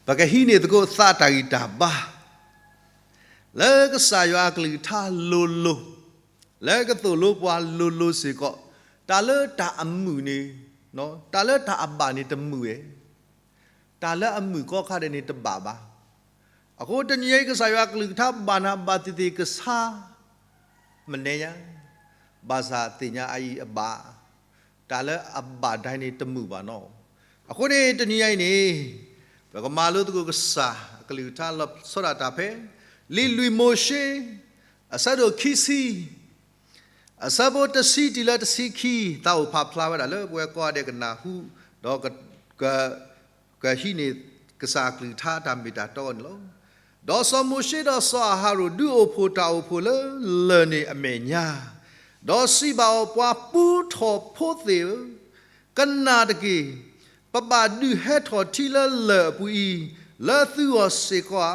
ပကဟံးန့ၢ်သကိးသးတၢ်ဂံၢ်တၢ်ဘါ လၢကစၢ်ယွၤအကလုၢ်ကထါလိၤလိၤ, လၢကသိၣ်လိပှၤလိၤလိၤစ့ၢ်ကီး, တၢ်လၢတၢ်အမုာ်န့ၣ်, တၢ်လၢတၢ်အဘၣ်န့ၣ်တမုာ်ဧါ, တၢ်လၢအမုာ်ကီခါဒဲးန့ၣ်တဘၣ်ဘၣ်. အဃိတနံၤအံၤ ကစၢ်ယွၤအကလုၢ်ကထါဘၣ်နၤဘၣ်သ့ၣ်သ့ၣ်ကဆါ မနဲညါ, ဘၣ်ဆၣ်သ့ၣ်ညါအအံၤအဘၣ်, တၢ်လၢအဘၣ်ဒၣ်န့ၣ်တမုာ်ဘၣ်နီၤ. အဃိန့ၣ် တနံၤညါအံၤန့ၣ် ပကမၤလိသကိးကစၢ်အကလုၢ်ကထါလီၤဆီဒၣ်တၢ်ဖဲ လံာ်လွံၢ်မိၤၡ့ အဆၢဒိၣ်ခံဆံ အဆၢဖိတဆံတုၤလၢတဆံခံ, သးအိၣ်ဖးဖျါဝဲဒၣ်လၢပဝဲကိးဂၤဒဲးကနၢ်ဟူ, ဒီး ကဟံးန့ၢ်ကစၢ်အကလုၢ်ကထါတၢ်မ့ၢ်တၢ်တီအဂီၢ်န့ၣ်လီၤ. ဒီးစီၤမိၤၡ့ဒီးစီၤအၤဟရိၣ်ဒုးအိၣ်ဖှိၣ်တၢ်အိၣ်ဖှိၣ်လၢလၢၢ်န့ၣ်အမဲာ်ညါ, ဒီးစံးဘၣ်အီၤ, ပှၤပူထီၣ်ဖိသ့ၣ်ဧၢ, ကနၣ်တက့ၢ်. ပဘၣ်ဒုးဟဲထီၣ်ထံလၢလၢၢ်အပူၤအံၤ လၢသုဂီၢ်စ့ၢ်ကီးဧါ.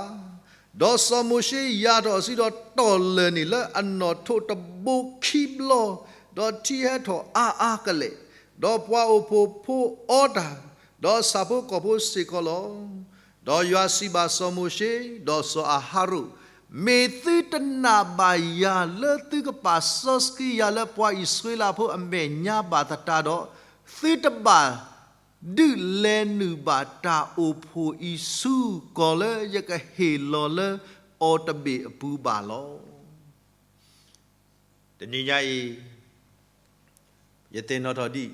ဒီးစီၤမိၤၡ့ယၤထီၣ်အစုဒီးတီၢ်လၢၢ်န့ၣ်လၢအနီၣ်ထိးတဘိခံဘျီ, ဒီးထံဟဲထီၣ်အါအါကလဲာ်, ဒီးပှၤအိၣ်ဖှိၣ်ဖိအီတၢ်, ဒီးဆၣ်ဖိကီၢ်ဖိစ့ၢ်ကီးလီၤ. ဒီးယွၤစံးဘၣ်စီၤမိၤၡ့, ဒီးစီၤအၤဟရိၣ်, မ့ၢ်သုတနာ်ဘၣ်ယၤလၢသုကပာ်စီဆှံယၤလၢပှၤအံၣ်စရ့လးဖိအမဲာ်ညါဘၣ်သတးဒီး, သုတဘၣ် ဒုးလဲၤနုာ်ဘၣ်တၢ်အိၣ်ဖှိၣ်အံၤဆူကီၢ်လၢယကဟ့ၣ်လီၤလၢအီၤတဘ့ၣ်အပူၤဘၣ်လီၤ. တနံၤညါအံၤ ယသ့ၣ်နီၣ်ထီၣ်ဒံး,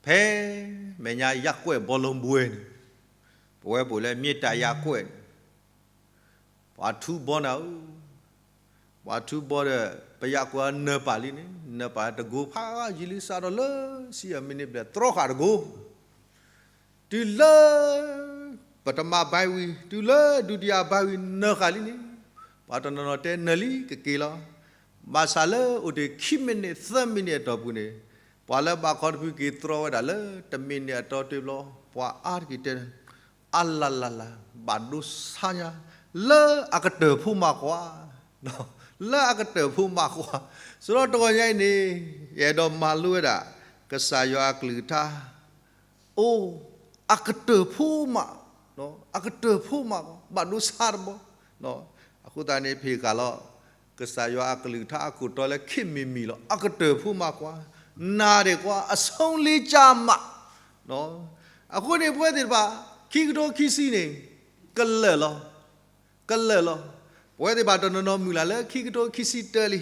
ဖဲမဲာ်ညါယၣ်ကွဲၣ်ဘီလီဘှဲန့ၣ်, ပဝဲပအိၣ်လၢမ့ၢ်တၢ်ယၣ်ကွဲၣ်န့ၣ်, ပှၤထူဘီနၤဧၢ, ပှၤထူဘီဒီး ပယၣ်ကွဲၣ်အနၢၤပၢၢ်လံန့ၣ်, နၢၤပၢၢ်တကိးဖးယံာ်လံ စးထီၣ်လၢဆံအမံးနံးဘျဲၣ် တြီဃာ်တကိး တုၤလၢ ပထမပိုင်းဝံၤ တုၤလၢဒုတိယပိုင်းဝံၤ နၢၤဃာ်လံန့ၣ်, ပှၤတနီၤနီၤတဲနၢၤလံကက့ၤလီၤ. ဘၣ်ဆၣ်လၢအိၣ်တ့ၢ်ခံမံးနံးသၢမံးနံးအတီၢ်ပူၤန့ၣ်, ပှၤလၢဘၣ်ခီတဖုက့ၤတြီဝဲဒၣ်လၢတမံးနံးအတီၢ်တဘျီ, ပှၤအါတက့ၢ်တဲ အလၤလၤလၤ ဘၣ်ဒိဆါညါ လၢအကတၢၢ်ဖိမးကွၢ်, လၢအကတၢၢ်ဖိမးကွၢ်. ဆိုတော့တဂီၤညါအံၤန့ၣ် ယအဲၣ်ဒိးမၤလိဝဲဒၣ် ကစၢ်ယွၤအကလုၢ်ကထါ အိၣ် အကတၢၢ်ဖိမး, အကတၢၢ်ဖိမးကွၢ် ဘၣ်ဒိဆါတဘျီ. အဃိသတးန့ၣ် ဖဲဃာ်လီၤ ကစၢ်ယွၤအကလုၢ်ကထါအခိၣ်တီလၢခံမံၤမံၤလီၤ. အကတၢၢ်ဖိမးကွၢ်, နာ်ဒံးကွၢ် အဆုံးလေးကျမှ. အဃိန့ၣ် ပဝဲသ့ၣ်တဖၣ် ခံကထိခံဆံန့ၣ် ကလၢာ်လီၤ. ကလၢာ်လီၤ. ပဝဲသ့ၣ်တဖၣ်တနီၤနီၤမုၢ်လၢ်လၢခံကထိခံဆံတၢလံ.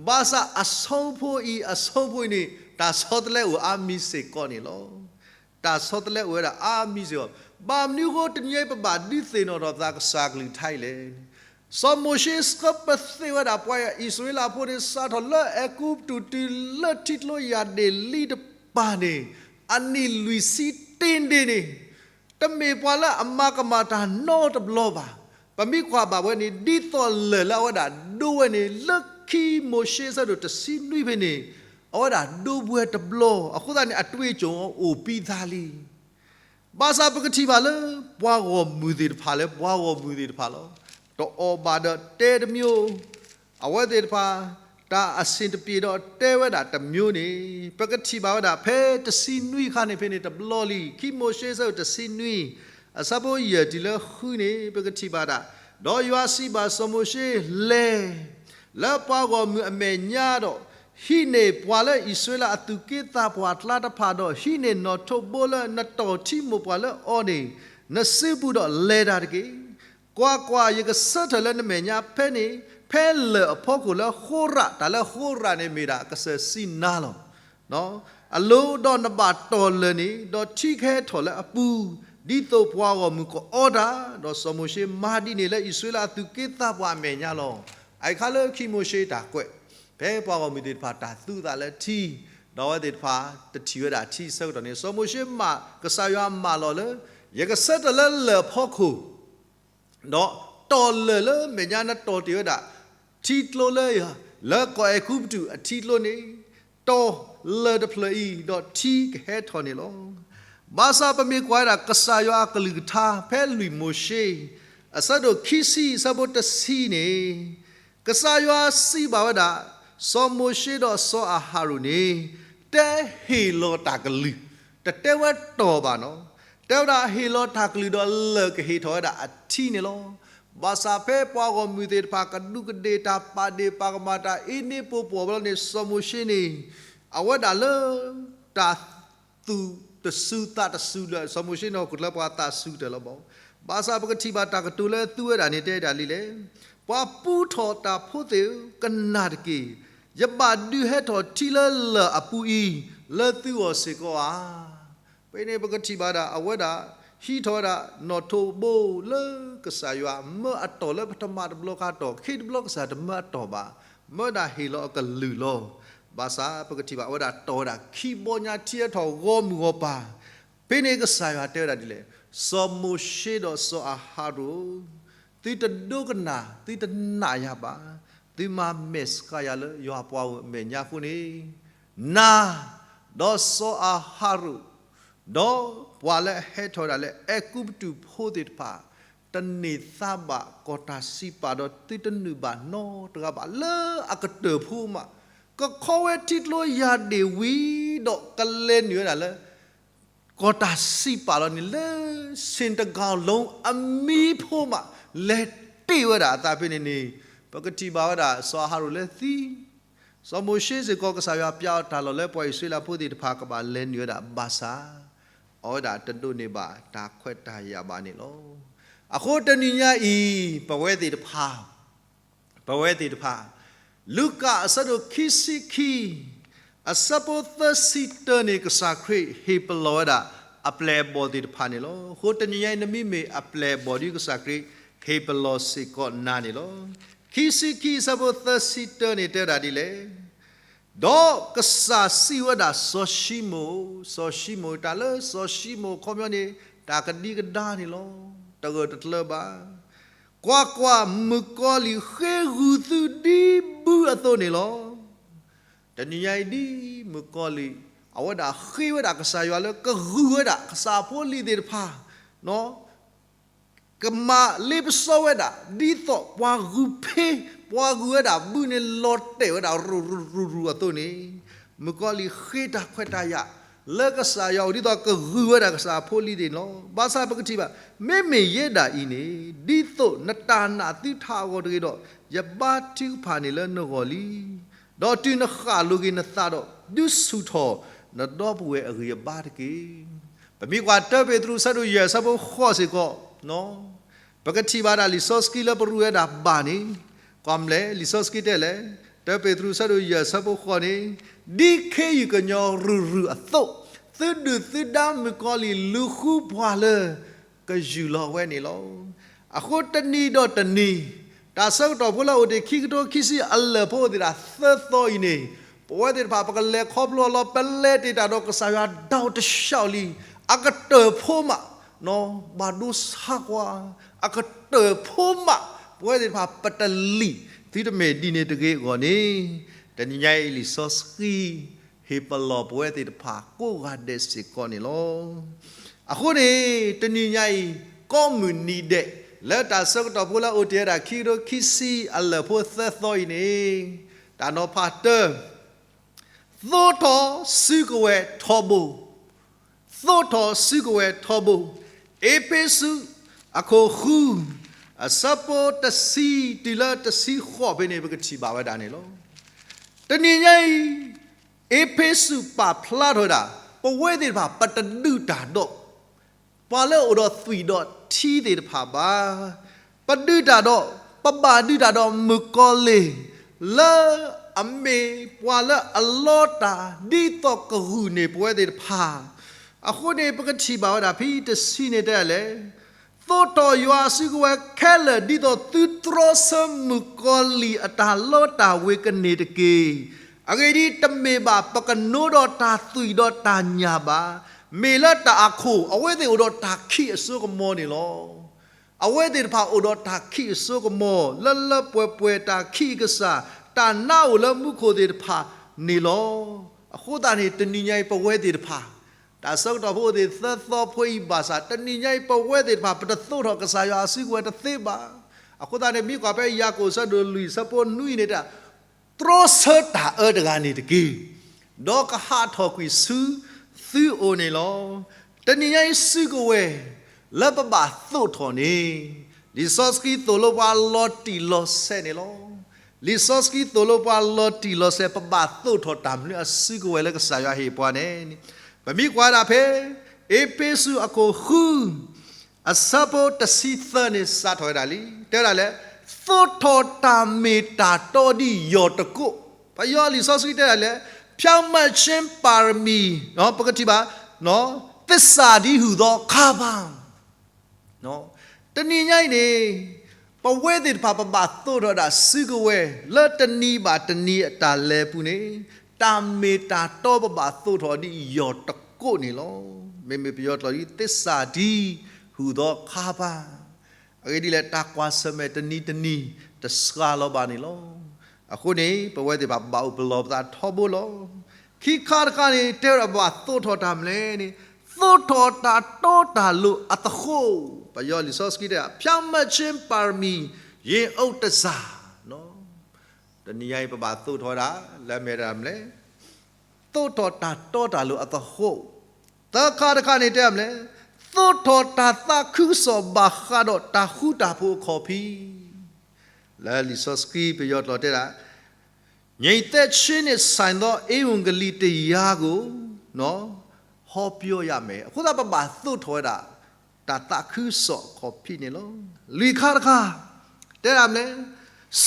ဘၣ်ဆၣ်အဆုံးဖိအံၤ အဆုံးဖိအံၤန့ၣ် တၢ်ဆီတလဲအိၣ်အါမံၤစ့ၢ်ကီးန့ၣ်လီၤ. တၢ်ဆီတလဲအိၣ်ဝဲဒၣ်အါမံၤစ့ၢ်ကီး. ဘၣ်မနုၤအဃိတနံၤအံၤ ပဘၣ်ဒုးသ့ၣ်နီၣ်ထီၣ်သးကစၢ်ကလုၢ်ကထါအံၤလဲၣ်. စီၤမိၤၡ့ဆှၢပသ့ၣ်ဝဲဒၣ်ပှၤအံၣ်စရ့လးဖိန့ၣ် စးထီၣ်လၢအဲၤကူပတူးတုၤလၢထံကျိယၢ်ဒ့ၣ်လံတပၤန့ၣ်, အနံၣ်လွံၢ်ဆံတ့ၢ်ဒ့ၣ်န့ၣ် တမ့ၢ်ပှၤလၢအမၤကမၣ်တၢ်နီတဘျီဘၣ်. ပမ့ၢ်ကွၢ်ဘၣ်ဝဲန့ၣ် ဒ်သိးလၢာ်လၢအဝဲဒၣ်ဒိဝဲန့ၣ် လၢခံမိၤၡ့ဆၢဒိၣ်တဆံနွံဖဲန့ၣ် အဝဲဒၣ်ဒိဘှဲတဘျီ. အဃိသတးန့ၣ် အတွေ့အကြုံအိၣ်ပြီးသားလံ. ဘၣ်ဆၣ်ပကထံၣ်ဘၣ်လၢ ပှၤဂီၢ်မုၢ်သ့ၣ်တဖၣ်လၢပှၤဂီၢ်မုၢ်သ့ၣ်တဖၣ်လီၤ. တအီၣ်ဘၣ်ဒီးတဲတမျိုး, အဝဲသ့ၣ်တဖၣ် တၢ်အဆင်တပြေဒီးတဲဝဲဒၣ်တမျိုးန့ၣ်, ပကထံၣ်ဘၣ်ဝဲဒၣ်ဖဲတဆံနွံခါန့ၣ်ဖဲန့ၣ်တဘျီလံ. ခံမိၤၡ့ဆၢဒိၣ်တဆံနွံ အဆၢဖိယဲၢ်တုၤလၢဃုန့ၣ် ပကထံၣ်ဘၣ်ဒၣ်, ဒီးယွၤစံးဘၣ်စီၤမိၤၡ့, လဲၤ လၢပှၤဂီၢ်မုၢ်အမဲာ်ညါဒီး ဟံးန့ၢ်ပှၤလၢအံၣ်စရ့လးအသူၣ်က့သးပှၢ်အကျါတဖၣ်ဒီး ဟံးန့ၢ်နီၣ်ထိးဘိလၢနတီၢ်ထံမိၢ်ပှၢ်လၢအီၤန့ၣ် နစုပူၤဒီးလဲၤတၢ်တက့ၢ်. ကွၢ်ကွၢ်, ယကဆၢထၢၣ်လၢနမဲာ်ညါဖဲန့ၣ်, ဖဲလၢၢ်အဖီခိၣ်လၢဃိရး, တၢ်လၢဃိရးန့ၣ်မ့ၢ်ဒၣ်ကစၢၢ်စံနါလီၤ. အလိၤဒီးနဘၣ်တီၢ်လၢၢ်န့ၣ်, ဒီးထံကဟဲထီၣ်လၢအပူၤ, ဒ်သိးပှၤဂီၢ်မုၢ်ကအီတၢ်, ဒီးစီၤမိၤၡ့မၤဒ်န့ၣ်လၢအံၣ်စရ့လးအသူၣ်က့သးပှၢ်အမဲာ်ညါလီၤ. အအံၤခါလၢခံမိၤၡ့တၢ်ကွဲး, ဖဲပှၤဂီၢ်မုၢ်သ့ၣ်တဖၣ်တၢ်သူအသးလၢထံ, ဒီးအဝဲသ့ၣ်တဖၣ်တထံၣ်ဝဲဒၣ်ထံအဆၢကတီၢ်န့ၣ် စီၤမိၤၡ့မၢ, ကစၢ်ယွၤမၢလီၤလၢ ယကဆၢထၢၣ်လၢလၢၢ်အဖီခိၣ် ဒီးတီၢ်လၢၢ်လၢမဲာ်ညါနတီၢ်တ့ၢ်ဝဲဒၣ် ထံကျိလၢ, လၢကီၢ်အဲၤကူပတူးအထံကျိန့ၣ်, တီၢ်လၢၢ်တဖျၢၣ်အံၤ ဒီးထံကဟဲထီၣ်န့ၣ်လီၤ. ဘၣ်ဆၣ်ပမ့ၢ်ကွၢ်ဝဲဒၣ်ကစၢ်ယွၤအကလုၢ်ကထါ ဖဲလွံၢ်မိၤၡ့ အဆၢဒိၣ်ခံဆံအဆၢဖိတဆံန့ၣ်, ကစၢ်ယွၤစံးဘၣ်ဝဲဒၣ်, စီၤမိၤၡ့ဒီးစီၤအၤဟရိၣ်န့ၣ် တဲဟ့ၣ်လီၤတၢ်ကလုၢ်, တတဲဝဲတီၢ်ဘၣ်နီၤ. တဲဝဲဒၣ်ဟ့ၣ်လီၤတၢ်ကလုၢ်ဒီးလၢၢ်ကဟ့ၣ်ထီၣ်ဝဲဒၣ်အထံန့ၣ်လီၤ. ဘၣ်ဆၣ်ဖဲပှၤဂီၢ်မုၢ်သ့ၣ်တဖၣ် ကဒူးကဒ့ၣ်တၢ် ပာ်ဒ့ၣ်ပာ်ကမၣ်တၢ် အ့န့ပူပှီၢ်ဘျီန့ၣ် စီၤမိၤၡ့န့ၣ် အဝဲဒၣ်လၢ တၢ်သူၣ်တစူၤသးတစူၤဒီး စီၤမိၤၡ့န့ၣ် ဟီၣ်ခိၣ်ချၢပှၤသးစူၤတၢ်လီၤဘၣ်. ဘၣ်ဆၣ်ပကထံၣ်ဘၣ်တၢ်ကတိၤလၢသူဝဲဒၣ်န့ၣ် တဲဒၣ်ဒ်လဲၣ်, ပှၤပူထီၣ်တၢ်ဖိသ့ၣ်ဧၢ, ကနၣ်တက့ၢ်. ယဘၣ်ဒုးဟဲထီၣ်ထံလၢလၢၢ်အပူၤအံၤ လၢသုဂီၢ်စ့ၢ်ကီးဧါ. ဖဲန့ၣ်ပကထံၣ်ဘၣ်ဒၣ် အဝဲဒၣ် ဟံးထီၣ်ဝဲဒၣ်နီၣ်ထိးဘိလၢကစၢ်ယွၤမၢအတီၢ်လၢပထမၤတဘျီခါတီၢ် ခံတဘျီကစၢ်တမၢအတီၢ်ဘၣ်, မၢဒၣ်ဟ့ၣ်လီၤအကလုၢ်လီၤ. ဘၣ်ဆၣ်ပကထံၣ်ဘၣ်အဝဲဒၣ်တီၢ်ဝဲဒၣ်ခံဘီညါထံအထီၣ်ဂီၢ်မုၢ်ဂီၢ်ပၤ, ဖဲန့ၣ်ကစၢ်ယွၤတဲဝဲဒၣ်ဒ်လဲၣ်, စီၤမိၤၡ့ဒီးစီၤအၤဟရိၣ် သုတဒိကနၣ် သုတနာ်ယၤဘၣ်, သုမၤမဲာ်ဆှးယၤလၢယွၤပှၤဂီၢ်မဲာ်ညါအဃိန့ၣ်, နၤ ဒီးစီၤအၤဟရိၣ် ဒီးပှၤလၢအဟဲထီၣ်ဝဲဒၣ်လၢအဲၤကူပတူးဖိသ့ၣ်တဖၣ် တန့ၢ်သါဘၣ်ကီၢ်တၢ်စံးပာ်ဒီးသုတနုာ်ဘၣ်နီတဂၤဘၣ် လၢအကတၢၢ်ဖိမး, ကခီဝဲထံကျိယၢ်ဒ့ၣ်ဝံၤဒီးကလဲၤနုာ်ဝဲဒၣ်လၢ ကီၢ်တၢ်စံးပာ်လီၤန့ၣ်လၢ စ့ၣ်တကၤလိအမံဖိမး လဲၤတ့ၢ်ဝဲဒၣ်အသးဖဲန့ၣ်န့ၣ်, ပကထံၣ်ဘၣ်ဝဲဒၣ်စီၤအၤဟရိၣ်လၢသံ စီၤမိၤၡ့စ့ၢ်ကီး ကစၢ်ယွၤပျဲအီၤတၢ်လီၢ်လၢပှၤအံၣ်စရ့လးဖိသ့ၣ်တဖၣ်ကဘၣ်လဲၤနုာ်ဝဲဒၣ်ဘၣ်ဆၣ်, အဝဲဒၣ်တဒိးန့ၢ်ဘၣ်တၢ်ခွဲးတၢ်ယာ်ဘၣ်န့ၣ်လီၤ. အဃိတနံၤညါအံၤ ပဝဲသ့ၣ်တဖၣ် ပဝဲသ့ၣ်တဖၣ် လူၤကၣ်အဆၢဒိၣ်ခံဆံခံ အဆၢဖိသၢဆံတၢန့ၣ် ကစၢ်ခရံာ်ဟ့ၣ်ပလီၢ်ဝဲဒၣ် အပျဲၢ်အဘီၣ်သ့ၣ်တဖၣ်န့ၣ်လီၤ. အဃိတနံၤညါအံၤ နမ့မ့ၢ်အပျဲၢ်အဘီၣ်ဒီး ကစၢ်ခရံာ်ဟ့ၣ်ပလီၢ်စ့ၢ်ကီးနၤန့ၣ်လီၤ. ခံဆံခံအဆၢဖိသၢဆံတၢန့ၣ် တဲဝဲဒၣ်ဒ်လဲၣ်, ဒီးကစၢ်စံးဝဲဒၣ်စီၤၡံမိၣ်, စီၤၡံမိၣ် တၢ်လၢစီၤၡံမိၣ်အခီပညီန့ၣ် တၢ်ကဒံကဒါန့ၣ်လီၤ. တဂၢၢ်တကျၢၤဘၣ်. ကွၢ်ကွၢ်, မုၣ်ကီၤလံၢ်ဃ့ဂုၢ်သုဒ်ဘုအသိးန့ၣ်လီၤ. တနံၤညါအံၤဒ်မုၣ်ကီၤလံၢ် အဝဲဒၣ်ဃ့ဝဲဒၣ်ကစၢ်ယွၤလၢကဂုၢ်ဝဲဒၣ် ကစၢ်ဖိလံၤသ့ၣ်တဖၣ် ကမၤလ့ပစီဝဲဒၣ် ဒ်သိးပှၤဂုၢ်ဖ့, ပှၤဂုၢ်ဝဲဒၣ်ဘုန့ၣ် လီၤတဲာ်ဝဲဒၣ်ရူၤရူၤရူၤရူၤအသိးန့ၣ်, မုၣ်ကီၤလံၢ်ဃ့တၢ်ခွဲးတၢ်ယာ် လၢကစၢ်ယွၤအအိၣ် ဒ်သိးကဂုၢ်ဝဲဒၣ်ကစၢ်ဖိလံၤသ့ၣ်န့ၣ်လီၤ. ဘၣ်ဆၣ်ပကထံၣ်ဘၣ် မ့မ့ၢ်ယဲဒၣ်အံၤန့ၣ် ဒ်သိးနတၢ်နာ်သုထးအဂီၢ်တဂ့ၤဒီး ယဘါထုကဖၣ်န့ၣ်လၢနဂီၢ်လံ. ဒီးတုၤနဃၣ်လိၤက့ၤနသးဒီး ဒုးဆူၣ်ထီၣ်နဒီပုၢ်ဝဲၢ်အဂံၢ်အဘါတက့ၢ်. ပမ့ၢ်ကွၢ်တၢပ့းတရူး အဆၢဒိၣ်ယဲၢ် အဆၢဖိဃိးစ့ၢ်ကီး, ပကထံၣ်ဘၣ်ဒၣ်လံာ်စီဆှံလၢပရူးဝဲဒၣ်ဘၣ်န့ၣ်, ကွၢ်မလဲၣ် လံာ်စီဆှံတဲလဲၣ်, တၢပ့းတရူး အဆၢဒိၣ်ယဲၢ် အဆၢဖိဃိးန့ၣ်, ဒ်ခ့ယုၢ်ကညီၤရူၤရူၤအသိး, သုဒုၣ်သုဒါမုၣ်ကီၤလံၢ်လူၤဃုပှၤလၢ ကယူၢ်လီၤဝဲန့ၣ်လီၤ. အဃိတနံၤဒီးတနံၤ, တၢ်ဆၢကတီၢ်ဖိလၢအိၣ်တ့ၢ်ခံကထိခံဆံအလၢၢ်ဖိသ့ၣ်တဖၣ်သၢသီအံၤန့ၣ်, ပဝဲသ့ၣ်တဖၣ် ပကလဲၤခီဖျိလီၤ ပလဲၤတ့ၢ်တၢ်ဒီးကစၢ်ယွၤဒ်တၢ်အိၣ်တဆှီလံ, အကတၢၢ်ဖိမး, ဘၣ်ဒိဆါကွၢ်, အကတၢၢ်ဖိမး, ပဝဲသ့ၣ်တဖၣ် ပတလံၣ်, သုတမ့ၢ်ဒ်န့ၣ်တဂ့ၤအဂီၢ်န့ၣ်, တနံၤညါအံၤလံာ်စီဆှံ ဟ့ၣ်ပလီၢ်ပဝဲသ့ၣ်တဖၣ်ကိးဂၤဒဲးစ့ၢ်ကီးန့ၣ်လီၤ. အဃိန့ၣ် တနံၤညါအံၤ ကိးမုၢ်နံၤဒဲး လၢတၢ်ဆၢကတီၢ်ဖိလၢအိၣ်တ့ၢ်ဝဲဒၣ်ခံကထိခံဆံအလၢၢ်ဖိသၢသီအံၤန့ၣ်, တၢ်နီၤဖးတၢ, သိးထီၣ်စုကဝဲၤထီဘိ, သိးထီၣ်စုကဝဲၤထီဘိ, အ့းဖ့းစူး အခိၣ်ဃု, အဆၢဖိတဆံတုၤလၢတဆံဃိးဖဲန့ၣ် ပကထံၣ်ဘၣ်ဝဲဒၣ်န့ၣ်လီၤ. တနံၤညါအံၤ အ့းဖ့းစူးပာ်ဖျါထီၣ်ဝဲဒၣ် ပဝဲသ့ၣ်တဖၣ် ပတဒုးတၢ်ဒီး ပှၤလၢအအိၣ်ဒီးသွံၣ်ဒီးထံသ့ၣ်တဖၣ်ဘၣ်. ပဒုးတၢ်ဒီး, ပဘၣ်ဒုးတၢ်ဒီးမုၣ်ကီၤလံၢ် လၢအမ့ၢ်ပှၤလၢအလီတၢ် ဒ်သိးကဂုာ်န့ၢ်ပဝဲသ့ၣ်တဖၣ်. အဃိန့ၣ် ပကထံၣ်ဘၣ်ဝဲဒၣ်ဖဲတဆံန့ၣ်တဲလဲၣ်, သိးထီၣ်ယွၤအစုကဝဲၤခဲလၢာ် ဒ်သိးသုတြီဆၢမုၣ်ကီၤလံၢ်အတၢ်လီတၢ်ဝ့ၤကန့ၢ်တက့ၢ်. အဂ့ၢ်ဒ်အံၤ, တမ့ၢ်ဘၣ်ပကနိဒီးတၢ်သွံၣ်ဒီးတၢ်ညၣ်ဘၣ်. မ့ၢ်လၢတၢ်အခိၣ် အဝဲသ့ၣ်အိၣ်ဒီးတၢ်ခံးအစိကမီၤန့ၣ်လီၤ. အဝဲသ့ၣ်တဖၣ်အိၣ်ဒီးတၢ်ခံးအစိကမီၤ လၢလၢပှဲၤပှဲၤ တၢ်ခံးအကစၢ် တၢ်နါအိၣ်လၢမူခိၣ်သ့ၣ်တဖၣ်န့ၣ်လီၤ. အဃိသတးန့ၣ် တနံၤညါအံၤပဝဲသ့ၣ်တဖၣ် တၢ်ဆၢကတီၢ်ဖိအိၣ်သ့ၣ်သၢသီဖိအံၤဘၣ်ဆၣ် တနံၤညါအံၤပဝဲသ့ၣ်တဖၣ် ပတသိးထီၣ်ကစၢ်ယွၤအစုကဝဲၤတသ့ဘၣ်. အဃိသတးန့ၣ် မ့ၢ်ကွၢ်ဖဲယၤကိာ်အဆၢဒိၣ်လွံၢ်အဆၢဖိနွံန့ၣ် တြီဆၢတၢ်အၢတဂၤန့ၣ်တက့ၢ်, ဒီးကဟးထီၣ်ကွံာ်ဆူသုအိၣ်န့ၣ်လီၤ. တနံၤညါအံၤစုကဝဲၤ လၢပဘၣ်သိးထီၣ်န့ၣ် လံာ်စီဆှံသိၣ်လိပှၤလီၤတံၢ်လီၤဆဲးန့ၣ်လီၤ. လံာ်စီဆှံသိၣ်လိပှၤလီၤတံၢ်လီၤဆဲး ပဘၣ်သိးထီၣ်တၢ်မနုၤအစုကဝဲၤလၢကစၢ်ယွၤဟ့ၣ်ပှၤန့ၣ် ပမ့ၢ်ကွၢ်ဒၣ်ဖဲ အ့းဖ့းစူးအခိၣ်ဃု အဆၢဖိတဆံသၢန့ၣ် စးထီၣ်ဝဲဒၣ်လံ တဲဝဲဒၣ်လၢ သိးထီၣ်တၢ်မ့ၢ်တၢ်တီဒ်ယီၢ်တကိး, ပယီၤလံာ်စီဆှံတဲဒၣ်လၢ ဖြောင့်မတ်ခြင်းပါရမီ, ပကထံၣ်ဘၣ် သစ္စာတည်းဟူသောခါးပန်း တနံၤညါအံၤန့ၣ် ပဝဲသ့ၣ်တဖၣ်ပဘၣ်သိးထီၣ်ဒၣ်စုကဝဲၤ လၢတနံၤဘၣ်တနံၤအတၢ်လဲၤပူၤန့ၣ် တၢ်မ့ၢ်တၢ်တီပဘၣ်သိးထီၣ်ဒ်ယီၢ်တကိးန့ၣ်လီၤ. မ့မ့ၢ်ပယီၤကျိာ်ဒ် သစ္စာတည်းဟူသောခါးပန်း အဂ့ၢ်ဒ်လဲၣ် တၢ်ကွၢ်ဆၢၣ်မဲာ်တနံၤတနံၤ တစှၤလီၤဘၣ်န့ၣ်လီၤ. အဃိန့ၣ် ပဝဲသ့ၣ်တဖၣ်ဘၣ်အိၣ်ပလီၢ်ပသးထီဘိလီၤ. ခံခါတခါန့ၣ် တဲဝဲဒၣ်ပဘၣ်သိးထီၣ်တၢ်မနုၤလဲၣ်န့ၣ် သိးထီၣ်တၢ်တီတၢ်လိၤအသဃိး, ပယီၤလံာ်စီဆှံတဲ ဖြောင့်မတ်ခြင်းပါရမီ ရင်အုပ်တန်ဆာ တနံၤညါအံၤ ပဘၣ်သိးထီၣ်ဝဲဒၣ် လၢအမ့ၢ်ဒၣ်မနုၤလဲၣ် သိးထီၣ်တၢ်တီတၢ်လိၤအသဃိး, သၢခါတခါန့ၣ်တဲမနုၤလဲၣ်, သိးထီၣ်တၢ်သးခုကစီၣ်ဘၣ်ဃးဒီးတၢ်ဃူတၢ်ဖိးအခီၣ်ဖံး, လၢလံာ်စီဆှံပယီၤကျိာ်တဲဒၣ် ငြိမ်သက်ခြင်းနှင့်ဆိုင်သော ဧဝံဂေလိတရားကို ဟောပြောရမယ်. အဃိသတးပဘၣ်သိးထီၣ်ဝဲဒၣ် တၢ်သးခုကစီၣ်အခီၣ်ဖံးန့ၣ်လီၤ. လွံၢ်ခါတခါ တဲဒၣ်မနုၤလဲၣ်,